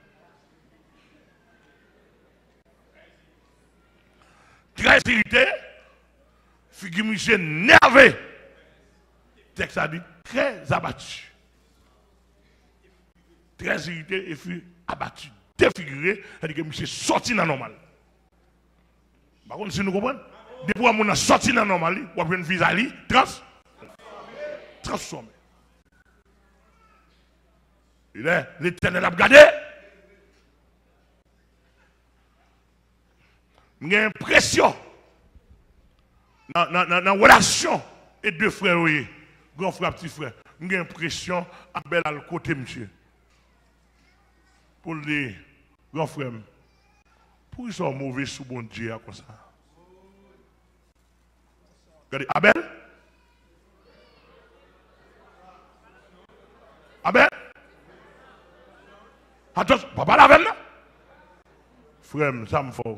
Très irrité, figi misye nève. Tèks la di, très abattu. Très irrité et fut abattu. Defigire, sa di ke misye sòti nan nòmal. M pa konn si nou konprann. Depi w wè moun nan sòti nan nòmal li, w ap jwenn vizaj li trans, transfòme. E lè Letènèl ap gade, m gen enpresyon nan, nan, nan, nan relasyon e de frè yo ye, gran frè ak ti frè, m gen enpresyon Abèl al kote misye pou l di, gran frè m, poukisa w move sou Bondye a konsa? Gade, Abèl. Abèl. Atann, pa pale avè m non. Frè m, sa m fè w.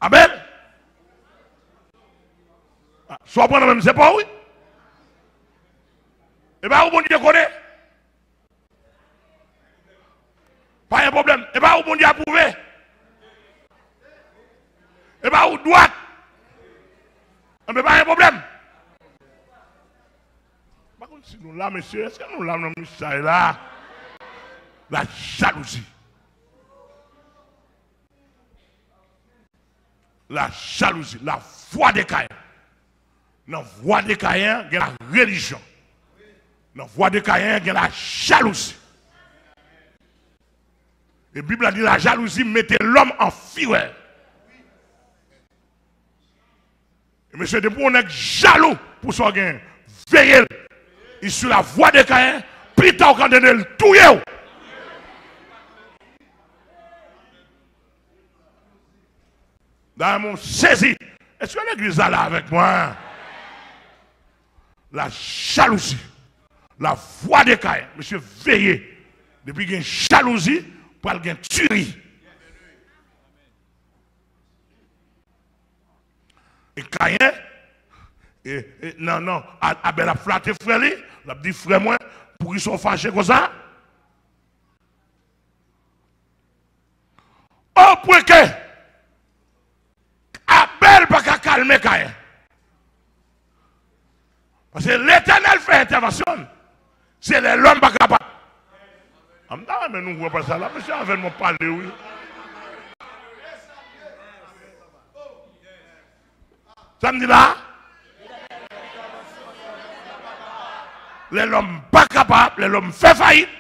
Abèl. Ah, sa w pran nan men m, se pa w, wi. E pa ou Bondye konnen. Pa gen pwoblèm. E pa ou Bondye apwouve. E pa ou dwat. Enben, pa gen pwoblèm. M pa konn si nou la, mesye. Èske nou la nan mesaj la? La jalouzi. La jalouzi, la vwa de Kayen. Nan vwa de Kayen, gen la relijyon. Nan vwa de Kayen, gen la jalouzi. E Bib la di la jalouzi mete lòm an firè. E mesye, depi yon nèg jalou pou sa w genyen, veye l. Li sou la vwa de Kayen, pita w ka tande l touye w. Dayè, mwen sezi. Èske legliz la la avèk mwen? La jalouzi. La vwa de Kayen. Mesye, veye. Depi gen jalouzi, pral gen tiri. E Kayen, e, e, nan, nan, A-, Abèl ap flate frè li, l ap di, frè mwen, poukisa w fache konsa? O pwen ke Abèl pa ka kalme Kayen. Paske Letènèl fè entèvansyon l. Se lè lòm pa kapab. An m ta renmen nou wè pa sa la, mesye avè n mwen pale wi. Sa m di la? Lè lòm pa kapab, lè lòm fè fayit,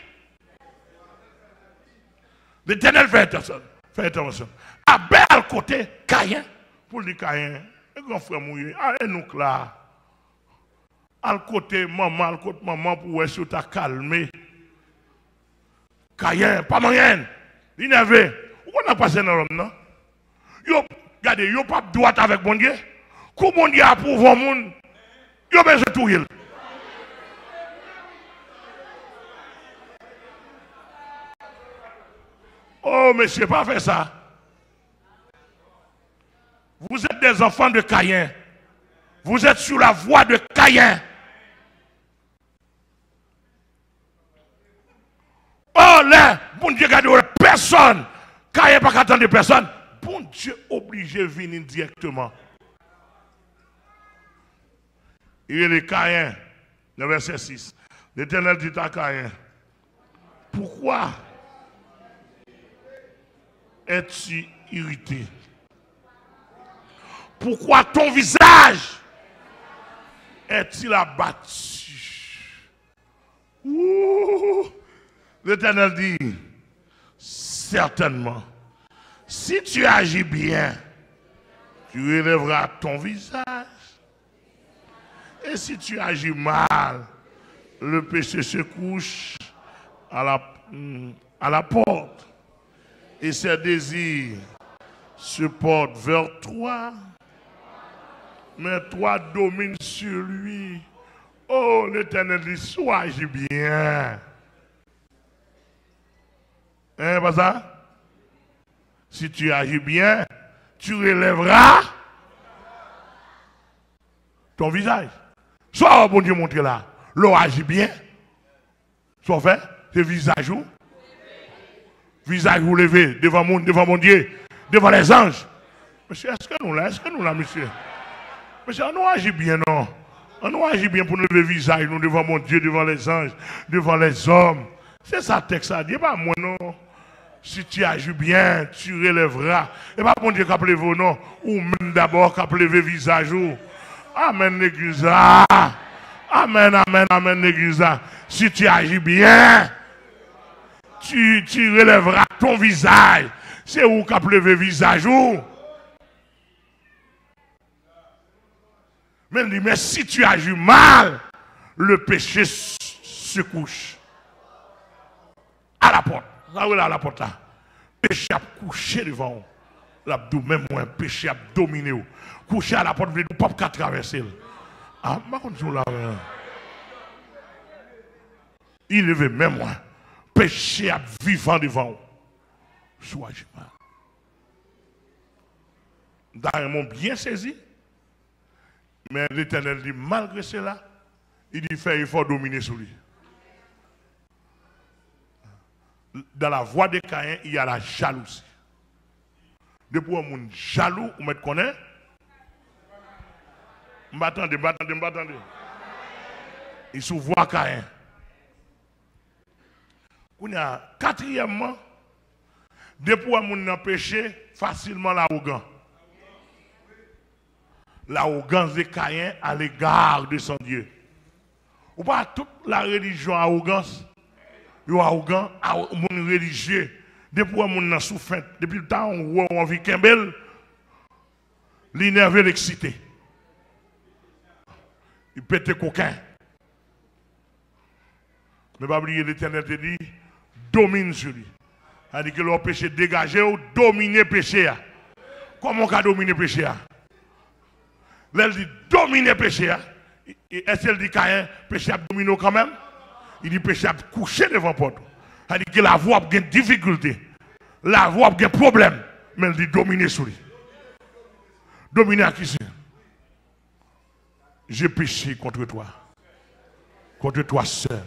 Letènèl fè entèvansyon, fè entèvansyon. Abèl al kote Kayen pou l di, Kayen, e gran frè m ou ye, a, e nou k la. Al kote manman, al kote manman pou wè si w ta kalme. Kayen, pa manyen, li nève. Ou konn sa k pase nan lòm nan? Yo, gade, yo p ap dwat avèk Bondye. Kou Bondye apwouve yon moun, yo bezwen touye l. Oh, mesye, pa fè sa. Vous êtes des enfants de Caïn. Vous êtes sur la voie de Caïn. Oh, lè Bondye gade w, pèsonn, Kayen pa ka tande pèsonn, Bondye oblije vini dirèkteman. Li rele Kayen, nan vèsè sis. Letènèl dit à Caïn, pourquoi es-tu irrité? Pourquoi ton visage est-il abattu? Ouh! L'Éternel dit, certainement, si tu agis bien, tu relèveras ton visage. Et si tu agis mal, le péché se couche à la, à la porte. Et ses désirs se portent vers toi, mais toi domines sur lui. Oh, l'Éternel dit, si w aji byen. Hein, pa sa? Si tu agis bien, tu relèveras ton visage. Sa w wè Bondye montre la, lè w aji byen, sa w fè, se vizaj ou. Vizaj ou leve devan moun, devan Bondye, devan lèzanj. Mesye, èske nou la? Èske nou la, mesye? Mesye, ann nou aji byen, non. Ann nou aji byen pou nou leve vizaj nou devan Bondye, devan lèzanj, devan lèzòm. Se sa tèks la di, e pa mwen, non. Si tu agis bien, tu relèveras. E pa Bondye k ap leve w, non. Ou menm dabò k ap leve vizaj ou. Amèn, legliz la. Amèn, amèn, amèn, legliz la. Si tu agis bien, tu, tu relèveras ton visage. Se ou k ap leve vizaj ou. Men li, mais si tu agis mal, le péché s- se couche à la porte. Sa w rele a la pòt la? Peche ap kouche devan w. L ap di w, men mwen, peche ap domine w. Kouche a la pòt vle di w p ap ka travèse l. Ah, m pa konn si w la menm. Li leve men mwen. Peche ap vivan devan w. Si w aji mal. M ta renmen w byen sezi. Men Letènèl di, malgre sela, li di, fè efò domine sou li. Dans la voie de Caïn, il y a la jalousie. Depi w wè moun jalou, ou mèt konnen. M pa tande, m pa tande, m pa tande. Li sou vwa Kayen. Kounye a, katriyèmman, depi w wè moun nan peche, fasilman l awogan. L'arrogance de Caïn à l'égard de son Dieu. Ou pa tout larelijyon awogans. Yo awogan, awo- moun relijye. Depi w wè moun nan sou fent, depi l ta yon wè w anvi kenbe l, li nève, l eksite. Li pete koken. Men pa bliye, Letènèl te di, domine sur lui. Sa di ke lè w peche degaje w, domine peche a. Kòman w ka domine peche a? Lè l di domine peche a, e- e- èske l di Kayen, peche ap domine w kanmenm? Li di peche ap kouche devan pòt ou. Sa di ke lavwa ap gen difikilte. Lavwa ap gen pwoblèm. Men l di domine sou li. Domine ak kisa? J'ai péché contre toi, contre toi seul.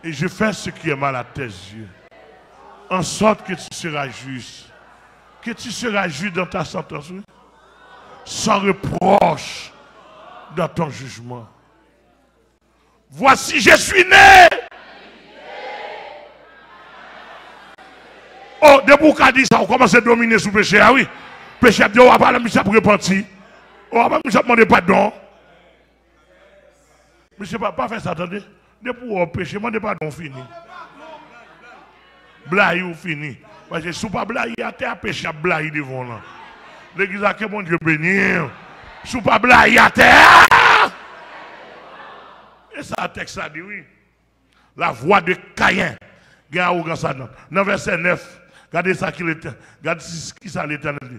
Et j'ai fait ce qui est mal à tes yeux, en sorte que tu seras juste, que tu seras juste dans ta sentence, oui, sans reproche dans ton jugement. Voici, je suis né. Oh, depi w ka di sa, w kòmanse domine sou peche a, wi. Peche ap di, oh, apa misye ap repanti? Oh, apa misye ap mande padon? Mesye, pa, pa fè sa, tande. Depi w wè w peche, mande padon, w fini. Blayi, w fini. Paske si w pa blayi atè a, peche ap blayi devan w lan. Legliz la, ke Bondye beni w. Si w pa blayi atè a! E sa tèks la di, wi. La voie de Caïn. Gen awogans ladan. Nan vèsè nèf, gade sa ki Letè-, gade si- kisa Letènèl di.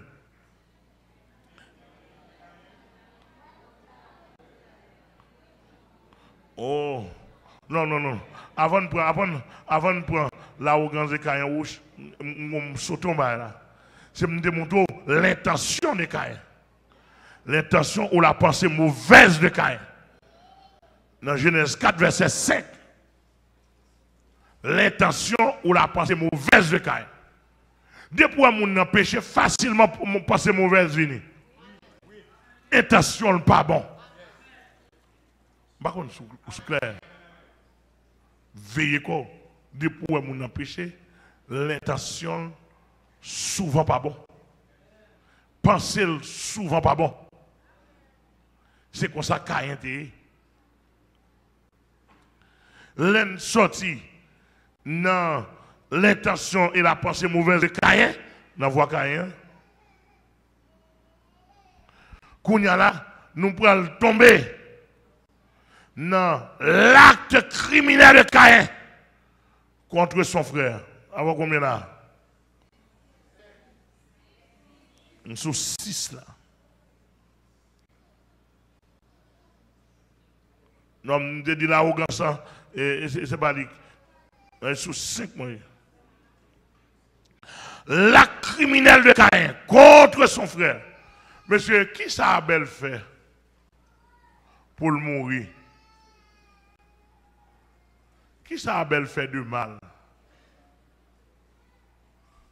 Oh. Non, non, non. Avan n pran, avan, avan n pran lawogans de Kayen wouch, m, m, m sote yon bagay la. Se m te montre w l'intention de Caïn. L'intention ou la pensée mauvaise de Caïn. Nan Jenèz kat, vèsè senk. L'intention ou la pensée mauvaise de Caïn. Depi w wè moun nan peche, fasilman pou- panse movèz vini. Entansyon l pa bon. M pa konn si w, si w klè. Veye kò w. Depi w wè moun nan peche, lentansyon l souvan pa bon. Panse l souvan pa bon. Se konsa Kayen te ye. Lè n sòti nan lentansyon e lapanse movèz de Kayen, nan vwa Kayen an. Kounye a la, nou pral tonbe nan l'acte criminel de Caïn contre son frère. Avè konbyen la? M sou sis la. Non, m te di lawogans lan, e, e se, se pa li. E sou senk mwen ye. L'acte criminel de Caïn contre son frère. Mesye, kisa Abèl fè pou l mouri? Kisa Abèl fè de mal?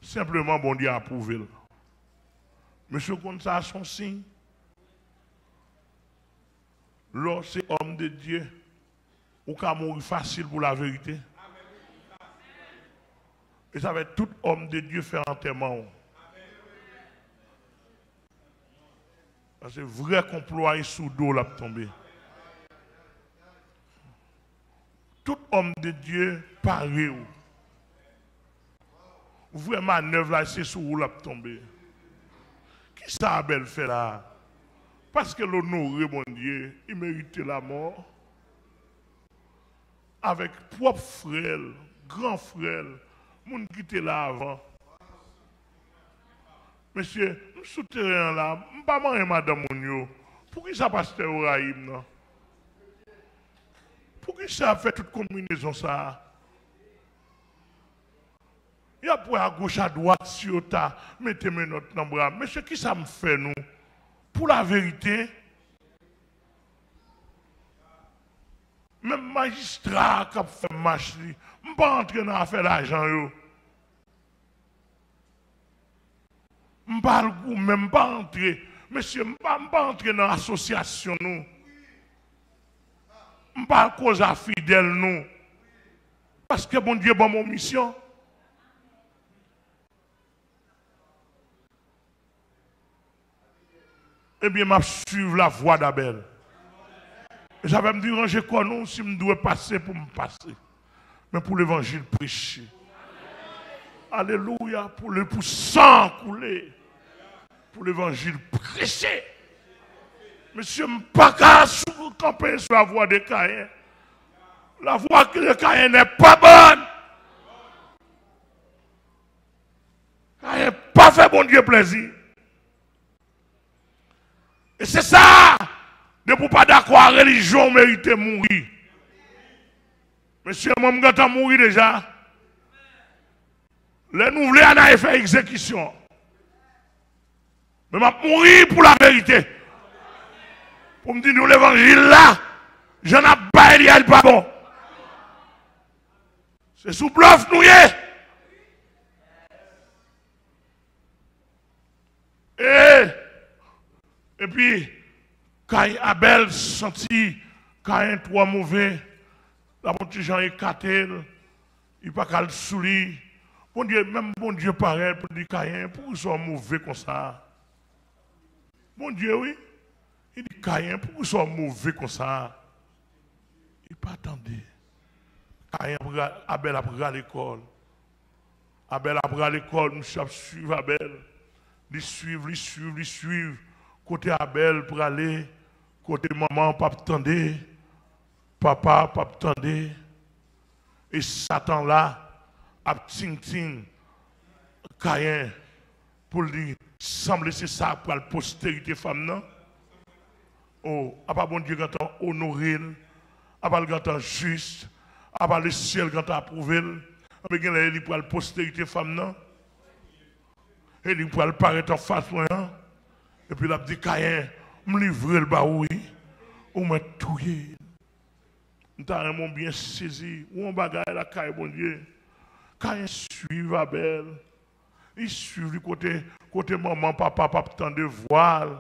Senpleman, Bondye apwouve l. Mesye, w konn sa se yon siy? Lè w se òm de Dye, ou ka mouri fasil pou laverite. E sa fè tout òm de Dye fè antèman w. Paske vrè konplo a, e sou do w l ap tonbe. Tout òm de Dye pare w. Vrè manèv la, se sou ou l ap tonbe. Kisa Abèl fè la a? Paske l onore Bondye, li merite lamò. Avèk pwòp frè l, gran frè l, moun ki te la avan. Mesye, m sou teren an la, m pa manyen madanm moun yo. Poukisa pastè yo rayi m nan? Poukisa y ap fè tout konbinezon sa a? Y ap wè agoch adwat si yo ta mete menòt nan bra m. Mesye, kisa m fè nou? Pou laverite, menm majistra a k ap fè mach li, m pa antre nan afè lajan yo. M pa al goumen, m pa antre. Mesye, m pa, m pa antre nan asosyasyon nou. M pa al koze a fidèl nou. Paske Bondye ban m yon misyon. Ebyen, m ap swiv lavwa d'Abèl. E sa fè m di, ranje kò nou, si m dwe pase pou m pase. Men pou levanjil preche. Alelouya, pou le, pou san koule. Pou levanjil preche. Mesye, m pa ka sou, kanpe sou lavwa de Kayen. La voie de Caïn n'est pas bonne. Kayen pa fè Bondye plèzi. E se sa, depi w pa dakò a relijyon, w merite mouri. Mesye, mwen, m gentan mouri deja. Lè nou vle, ann ale fè egzekisyon. Men m ap mouri pou laverite. Pou m di nou levanjil la, jan n ap bay li a, li pa bon. Se sou blòf nou ye. E, epi, Kayen, Abèl santi Kayen twò move, l ap yon ti jan ekate l, li pa ka al sou li. Bondye, menm Bondye parèt pou di Kayen, poukisa w move konsa? Bondye, wi. Li di, Kayen, poukisa w move konsa? Li pa tande. Kayen ap ra-, Abèl ap rale kò l. Abèl ap rale kò l, misye ap swiv Abèl. Li swiv, li swiv, li swiv. Kote Abèl prale, kote manman p ap tande, papa p ap tande. E Satan la ap tingting Kayen pou l di, sanble se sa k pral posterite fanm nan. O, apa Bondye gentan onore l, apa l gentan jis, apa lesyèl gentan apwouve l, anben genlè li pral posterite fanm nan. E li pral parèt anfas mwen an, epi l ap di, Kayen, m livre l ba ou, wi, ou mèt touye l. M ta renmen w byen sezi. Ou yon bagay lakay Bondye. Kayen swiv Abèl. Li swiv li kote, kote manman, papa p ap tande vwa l.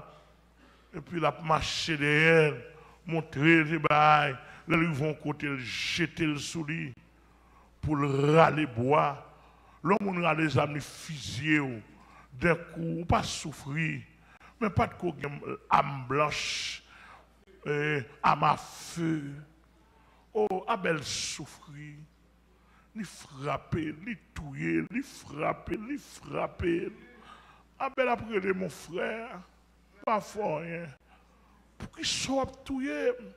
Epi l ap mache dèyè l, montre l se bagay. Lè l rive yon kote, l jete l sou li pou l rale bwa. Lè yon moun rale zam li fizye w, dèkou, ou pa soufri. Men pa t ko gen am blanch, e, am a fe. O, Abèl soufri. Li frape l, li touye l, li frape l, li frape l. Abèl ap rele, "Mon frè, m pa fè w anyen. Poukisa w ap touye m?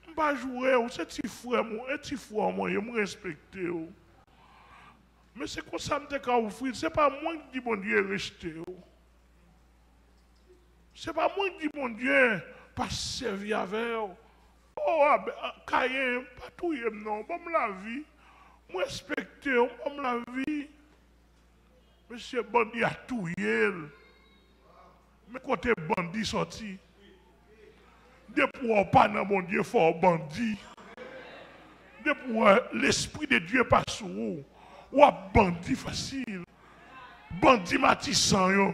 M pa joure w, se ti frè m ou, e ti frè w mwen ye, m respekte w. Men se konsa m te ka ofri l, se pa mwen ki di Bondye rejte w." Se pa mwen ki di Bondye pa sèvi avè w. O, Abè-, Kayen, pa touye m non, ban m lavi. M respekte w, ban m lavi. Mesye, bandi a touye l. Men kote bandi sòti. Depi w pa nan Bondye, fò w bandi. Depi w wè Lespri de Dye pa sou ou, w ap bandi fasil. Bandi Matisan yo,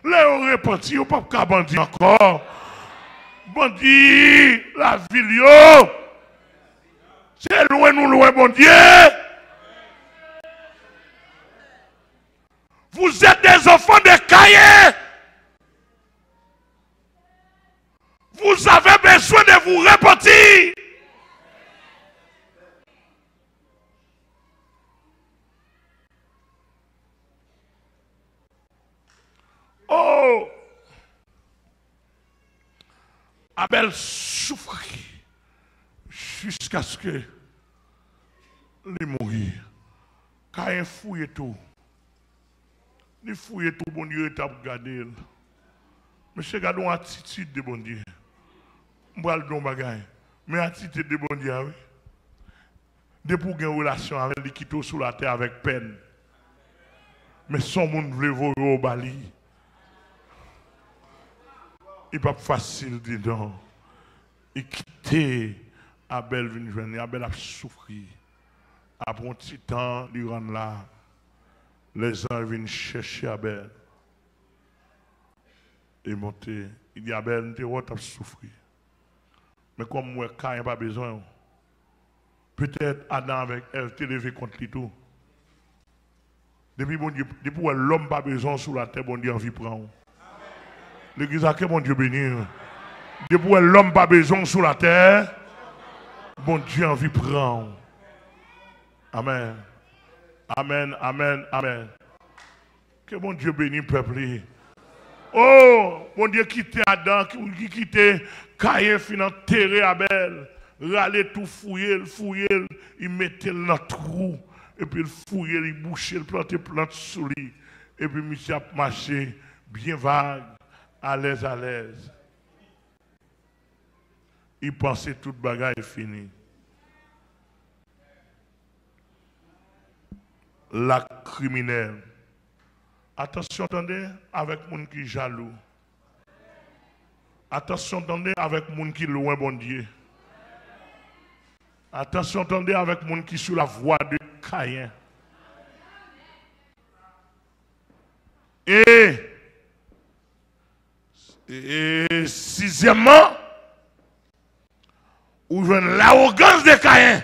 lè yo repanti, yo p ap ka bandi ankò. Bandi lavil yo, se lwen nou lwen Bondye. Vous êtes des enfants de Caïn. Vous avez besoin de vous repentir. Oh! Abèl soufri jiskaske li mouri. Kayen fouye tou. Li fouye tou, Bondye ret ap gade l. Mesye, gade yon atitid de Bondye. M pral di yon bagay. Men atitid de Bondye a, wi. Depi w gen relasyon avè l, li kite w sou latè avèk pèn. Men si yon moun vle voye w ba li, li p ap fasil di non. Li kite Abèl vin jwenn li. Abèl ap soufri. Apre yon ti tan, li rann la. Lèzanj vin chèche Abèl. Li monte. Li di, "Abèl, m te wè w t ap soufri. Men kòm m wè Kayen pa bezwen w, petèt Adan avèk Èv te leve kont li tou." Depi Bondye, depi w wè lòm pa bezwen w sou latè, Bondye anvi pran w. Legliz la, ke Bondye beni w. Depi w wè lòm pa bezwen w sou latè, Bondye anvi pran w. Amèn. Amèn, amèn, amèn. Ke Bondye beni pèp li. O, Bondye kite Adan, ki, ki kite Kayen fin antere Abèl, rale tou fouye l, fouye l, li mete l nan twou, epi l fouye l, li bouche l, plante plant sou li, epi misye ap mache byen vag, alèz, alèz. Li panse tout bagay fini. Lak kriminèl. Atansyon tande avèk moun ki jalou. Atansyon tande avèk moun ki lwen Bondye. Atansyon tande avèk moun ki sou la vwa de Kayen. E E, e, sizyèmman, ou jwenn lawogans de Kayen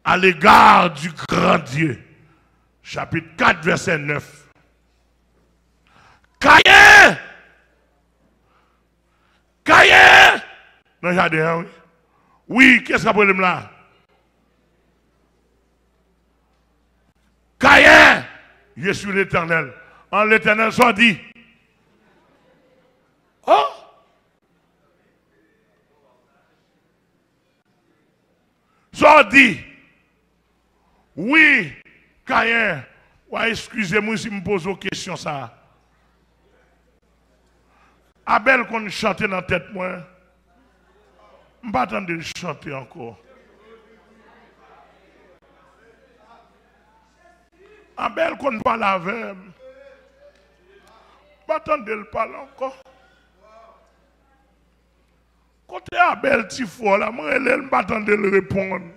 à l'égard du grand Dieu. Chapit kat, vèsè nèf. Kayen! Kayen! Nan jaden an, wi. Wi, kiyès k ap rele m la? Kayen, je suis l'Éternel. An Letènèl, sa w di? Oh! Sa w di? Wi, Kayen, w a eskize m wi si m poze w kesyon sa a. Abèl konn chante nan tèt mwen. M pa tande l chante ankò. Abèl konn pale avè m. M pa tande l pale ankò. Kote Abèl ti fò la? M rele l, m pa tande l reponn.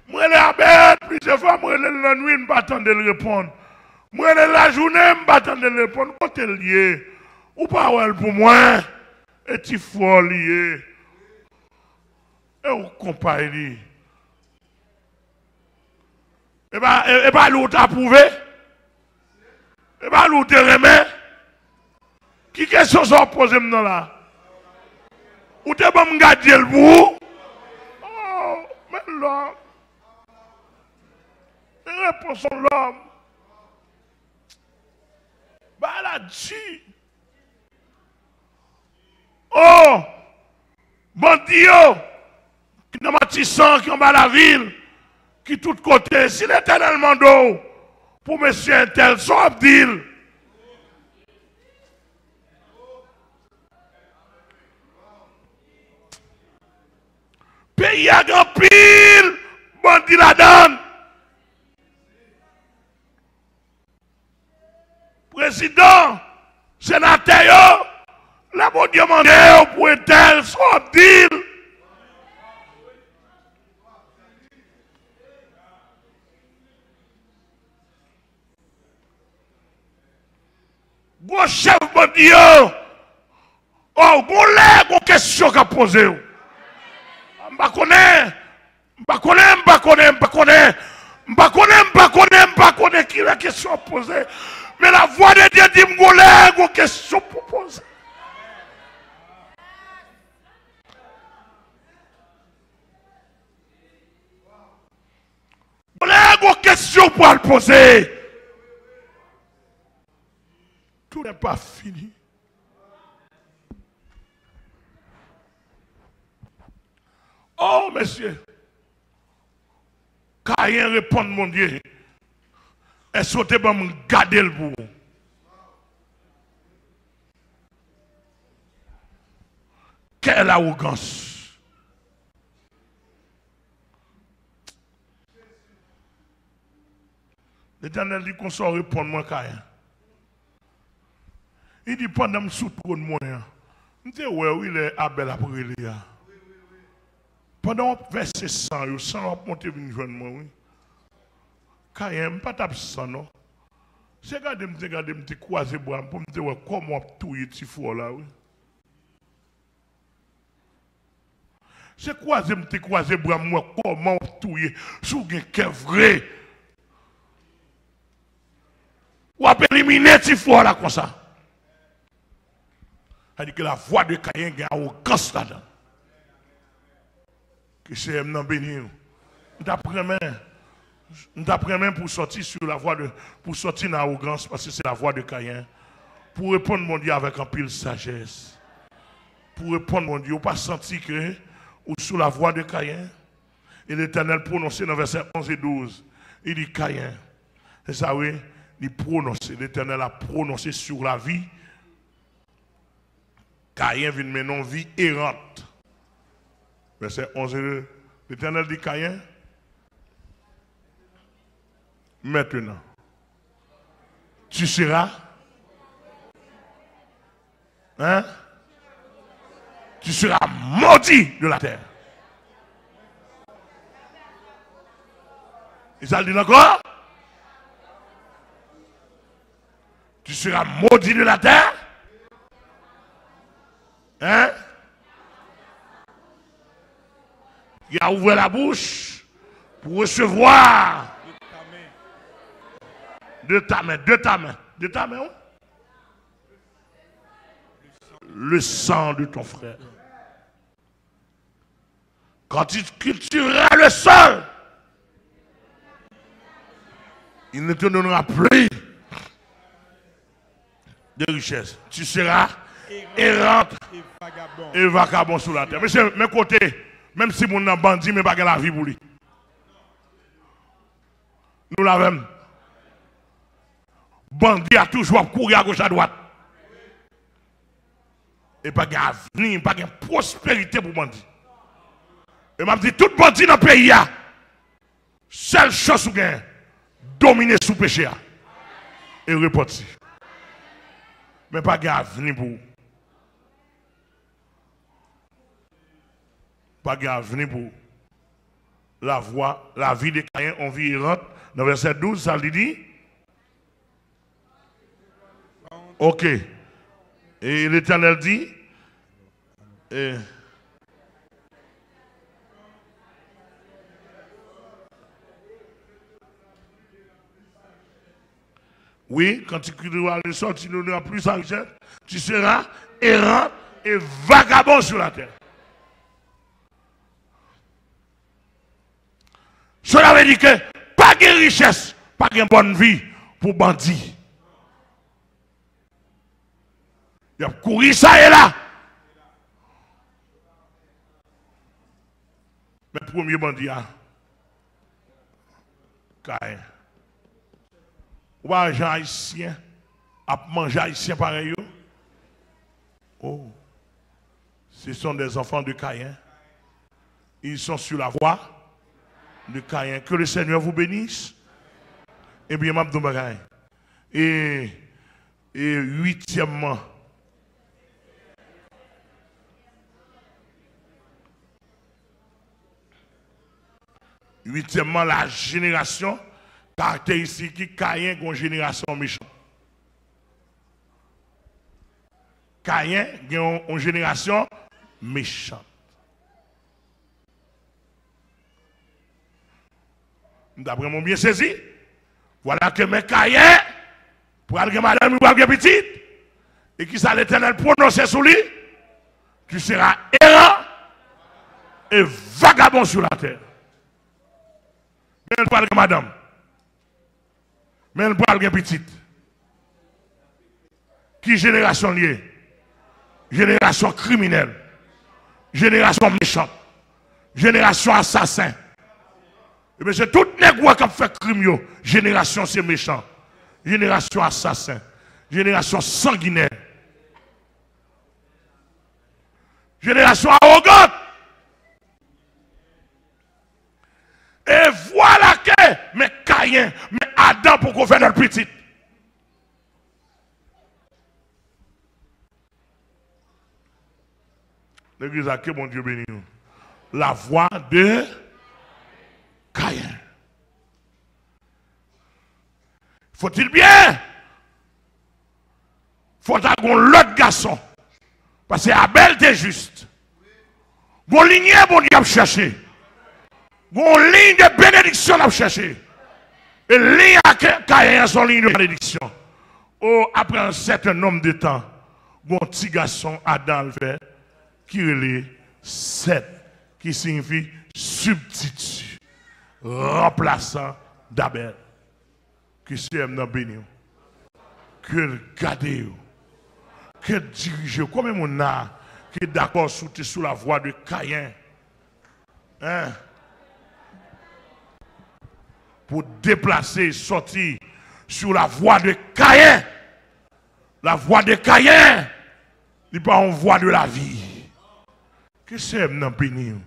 M rele Abèl plizyè fwa, m rele l lannwit, m pa tande l reponn. M rele l lajounen, m pa tande l reponn. Kote l ye? Ou pa wè l pou mwen? E ti fò li ye. E ou konpay li. E pa, e, e pa li ou t apwouve? E pa li ou te renmen? Ki kesyon sa w ap poze m nan la? Ou te ban m gade l pou ou? Oh, men lòm. Men repons yon lòm. Bagay la di. Oh! Bandi yo ki nan Matisan, ki anba lavil, ki tout kote. Si Letènèl mande w pou mesye entèl, sa w ap di l? Peyi a gen anpil bandi ladan l. Prezidan, senatè yo, lè Bondye mande w pou entèl, sa w ap di l? Gwo chèf bandi yo, oh, gon lè, gon kesyon k ap poze w. M pa konnen, m pa konnen, m pa konnen, m pa konnen. M pa konnen, m pa konnen, m pa konnen kilè kesyon ap poze. Men lavwa de Dye di m gon lè, gon kesyon pou poze. Gon lè, gon kesyon pou al poze. Tout n'est pas fini. Oh, mesye. Kayen reponn Bondye. Èske w te ban m gade l pou ou? Quelle arrogance! Letènèl di, konsa w reponn mwen, Kayen. Li di, pandan m sou twòn mwen an, m te wè, wi, lè Abèl ap rele a. Pandan w ap vèse san yo, san yo ap monte vin jwenn mwen, wi. Kayen, m pa t ap san, non. Se gade m te gade, m te kwaze bra m pou m te wè kòman w ap touye ti frè w la, wi. Se kwaze m te kwaze bra m wè kòman w ap touye. Si w gen kè vre, w ap elimine ti frè w la konsa. Sa di ke lavwa de Kayen gen awogans ladan l. Ke Seyè m nan beni w. M t ap renmen, m t ap renmen pou w sòti sou lavwa de, pou w sòti nan awogans, paske se lavwa de Kayen. Pou w reponn Bondye avèk anpil sajès. Pou w reponn Bondye, ou pa santi ke ou sou lavwa de Kayen? E Letènèl pwononse nan vèsè onz e douz, li di, Kayen, se sa wi, li pwononse, Letènèl ap pwononse sou lavi Kayen vin mennen yon vi erant. Vèsè onz e douz, Letènèl di Kayen, maintenant, tu seras, hein? Tu seras maudit de la terre. E sa l di l ankò? Tu seras maudit de la terre. Hein? Li a ouvè labouch pou resevwa de ta men, de ta men, de ta men, wi. Le sang de ton frère. Quand tu cultiveras le sol, il ne te donnera plus de richesse. Tu seras errant et vagabond sur la terre. Mesye, men kote, menm si moun nan bandi, men pa gen lavi pou li. Nou la avè m? Bandi a toujou ap kouri agoch adwat. E pa gen avni, pa gen pwosperite pou bandi. E m ap di tout bandi nan peyi a, sèl chans ou gen, domine sou peche a e repanti. Men pa gen avni pou ou. Pa gen avni pou ou. Lavwa, lavi de Kayen, on vi erant. Nan vèsè douz, sa li di? Ok. E Letènèl di, e, oui, quand tu cultiveras le sol, tu ne donneras plus sa richesse, Tu seras errant et vagabond sur la terre. Cela veut dire que pa gen richès, pa gen bòn vi pou bandi. Y ap kouri sa e la. Men premye bandi a, Kayen. Ou pa wè jan Ayisyen ap manje Ayisyen parèy yo? Oh, ce sont des enfants de Caïn. Ils sont sur la voie de Caïn. Que le Seigneur vous bénisse. Ebyen, m ap di yon bagay. E, e uityèmman, uityèmman, la jenerasyon, karakteristik Kayen, gen yon jenerasyon mechan. Kayen gen yon, yon jenerasyon mechan. M ta renmen w byen sezi. Vwala ke men Kayen pral gen madanm, li pral gen pitit. E kisa Letènèl pwononse sou li? Tu seras errant et vagabond sur la terre. Men l pral gen madanm. Men l pral gen pitit. Ki jenerasyon l ye? Jenerasyon kriminèl. Jenerasyon mechan. Jenerasyon asasen. E mesye, tout nèg ou wè k ap fè krim yo, jenerasyon se mechan. Jenerasyon asasen. Jenerasyon sanginè. Jenerasyon awogan. E vwala ke, men Kayen, men Adan poko fè lòt pitit. Legliz la, ke Bondye beni nou. La voie de Caïn. Faut-il bien? Fò ta gon lòt gason. Paske Abèl te jis. Gon linye Bondye ap chèche. Gon liy de benediksyon n ap chèche. E liy a Kayen an se yon liy de malediksyon. O, après un certain nombre de temps, gon ti gason Adan al fè ki rele Sèt, ki siyifi sibstiti, ranplasan d'Abèl. Ke Seyè m nan beni w. Ke l gade w. Ke l dirije w. Konbyen moun la ki dakò si w te sou la voie de Caïn? Hein? Pou deplase, sòti sou la voie de Caïn. La voie de Caïn, li pa yon vwa de lavi. Ke Seyè m nan beni w.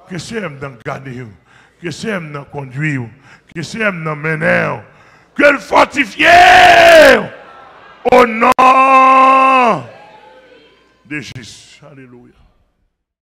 Ke Seyè m nan gade w. Ke Seyè m nan kondwi w. Ke Seyè m nan mennen w. Ke l fòtifye w. O non de Jezi. Alelouya.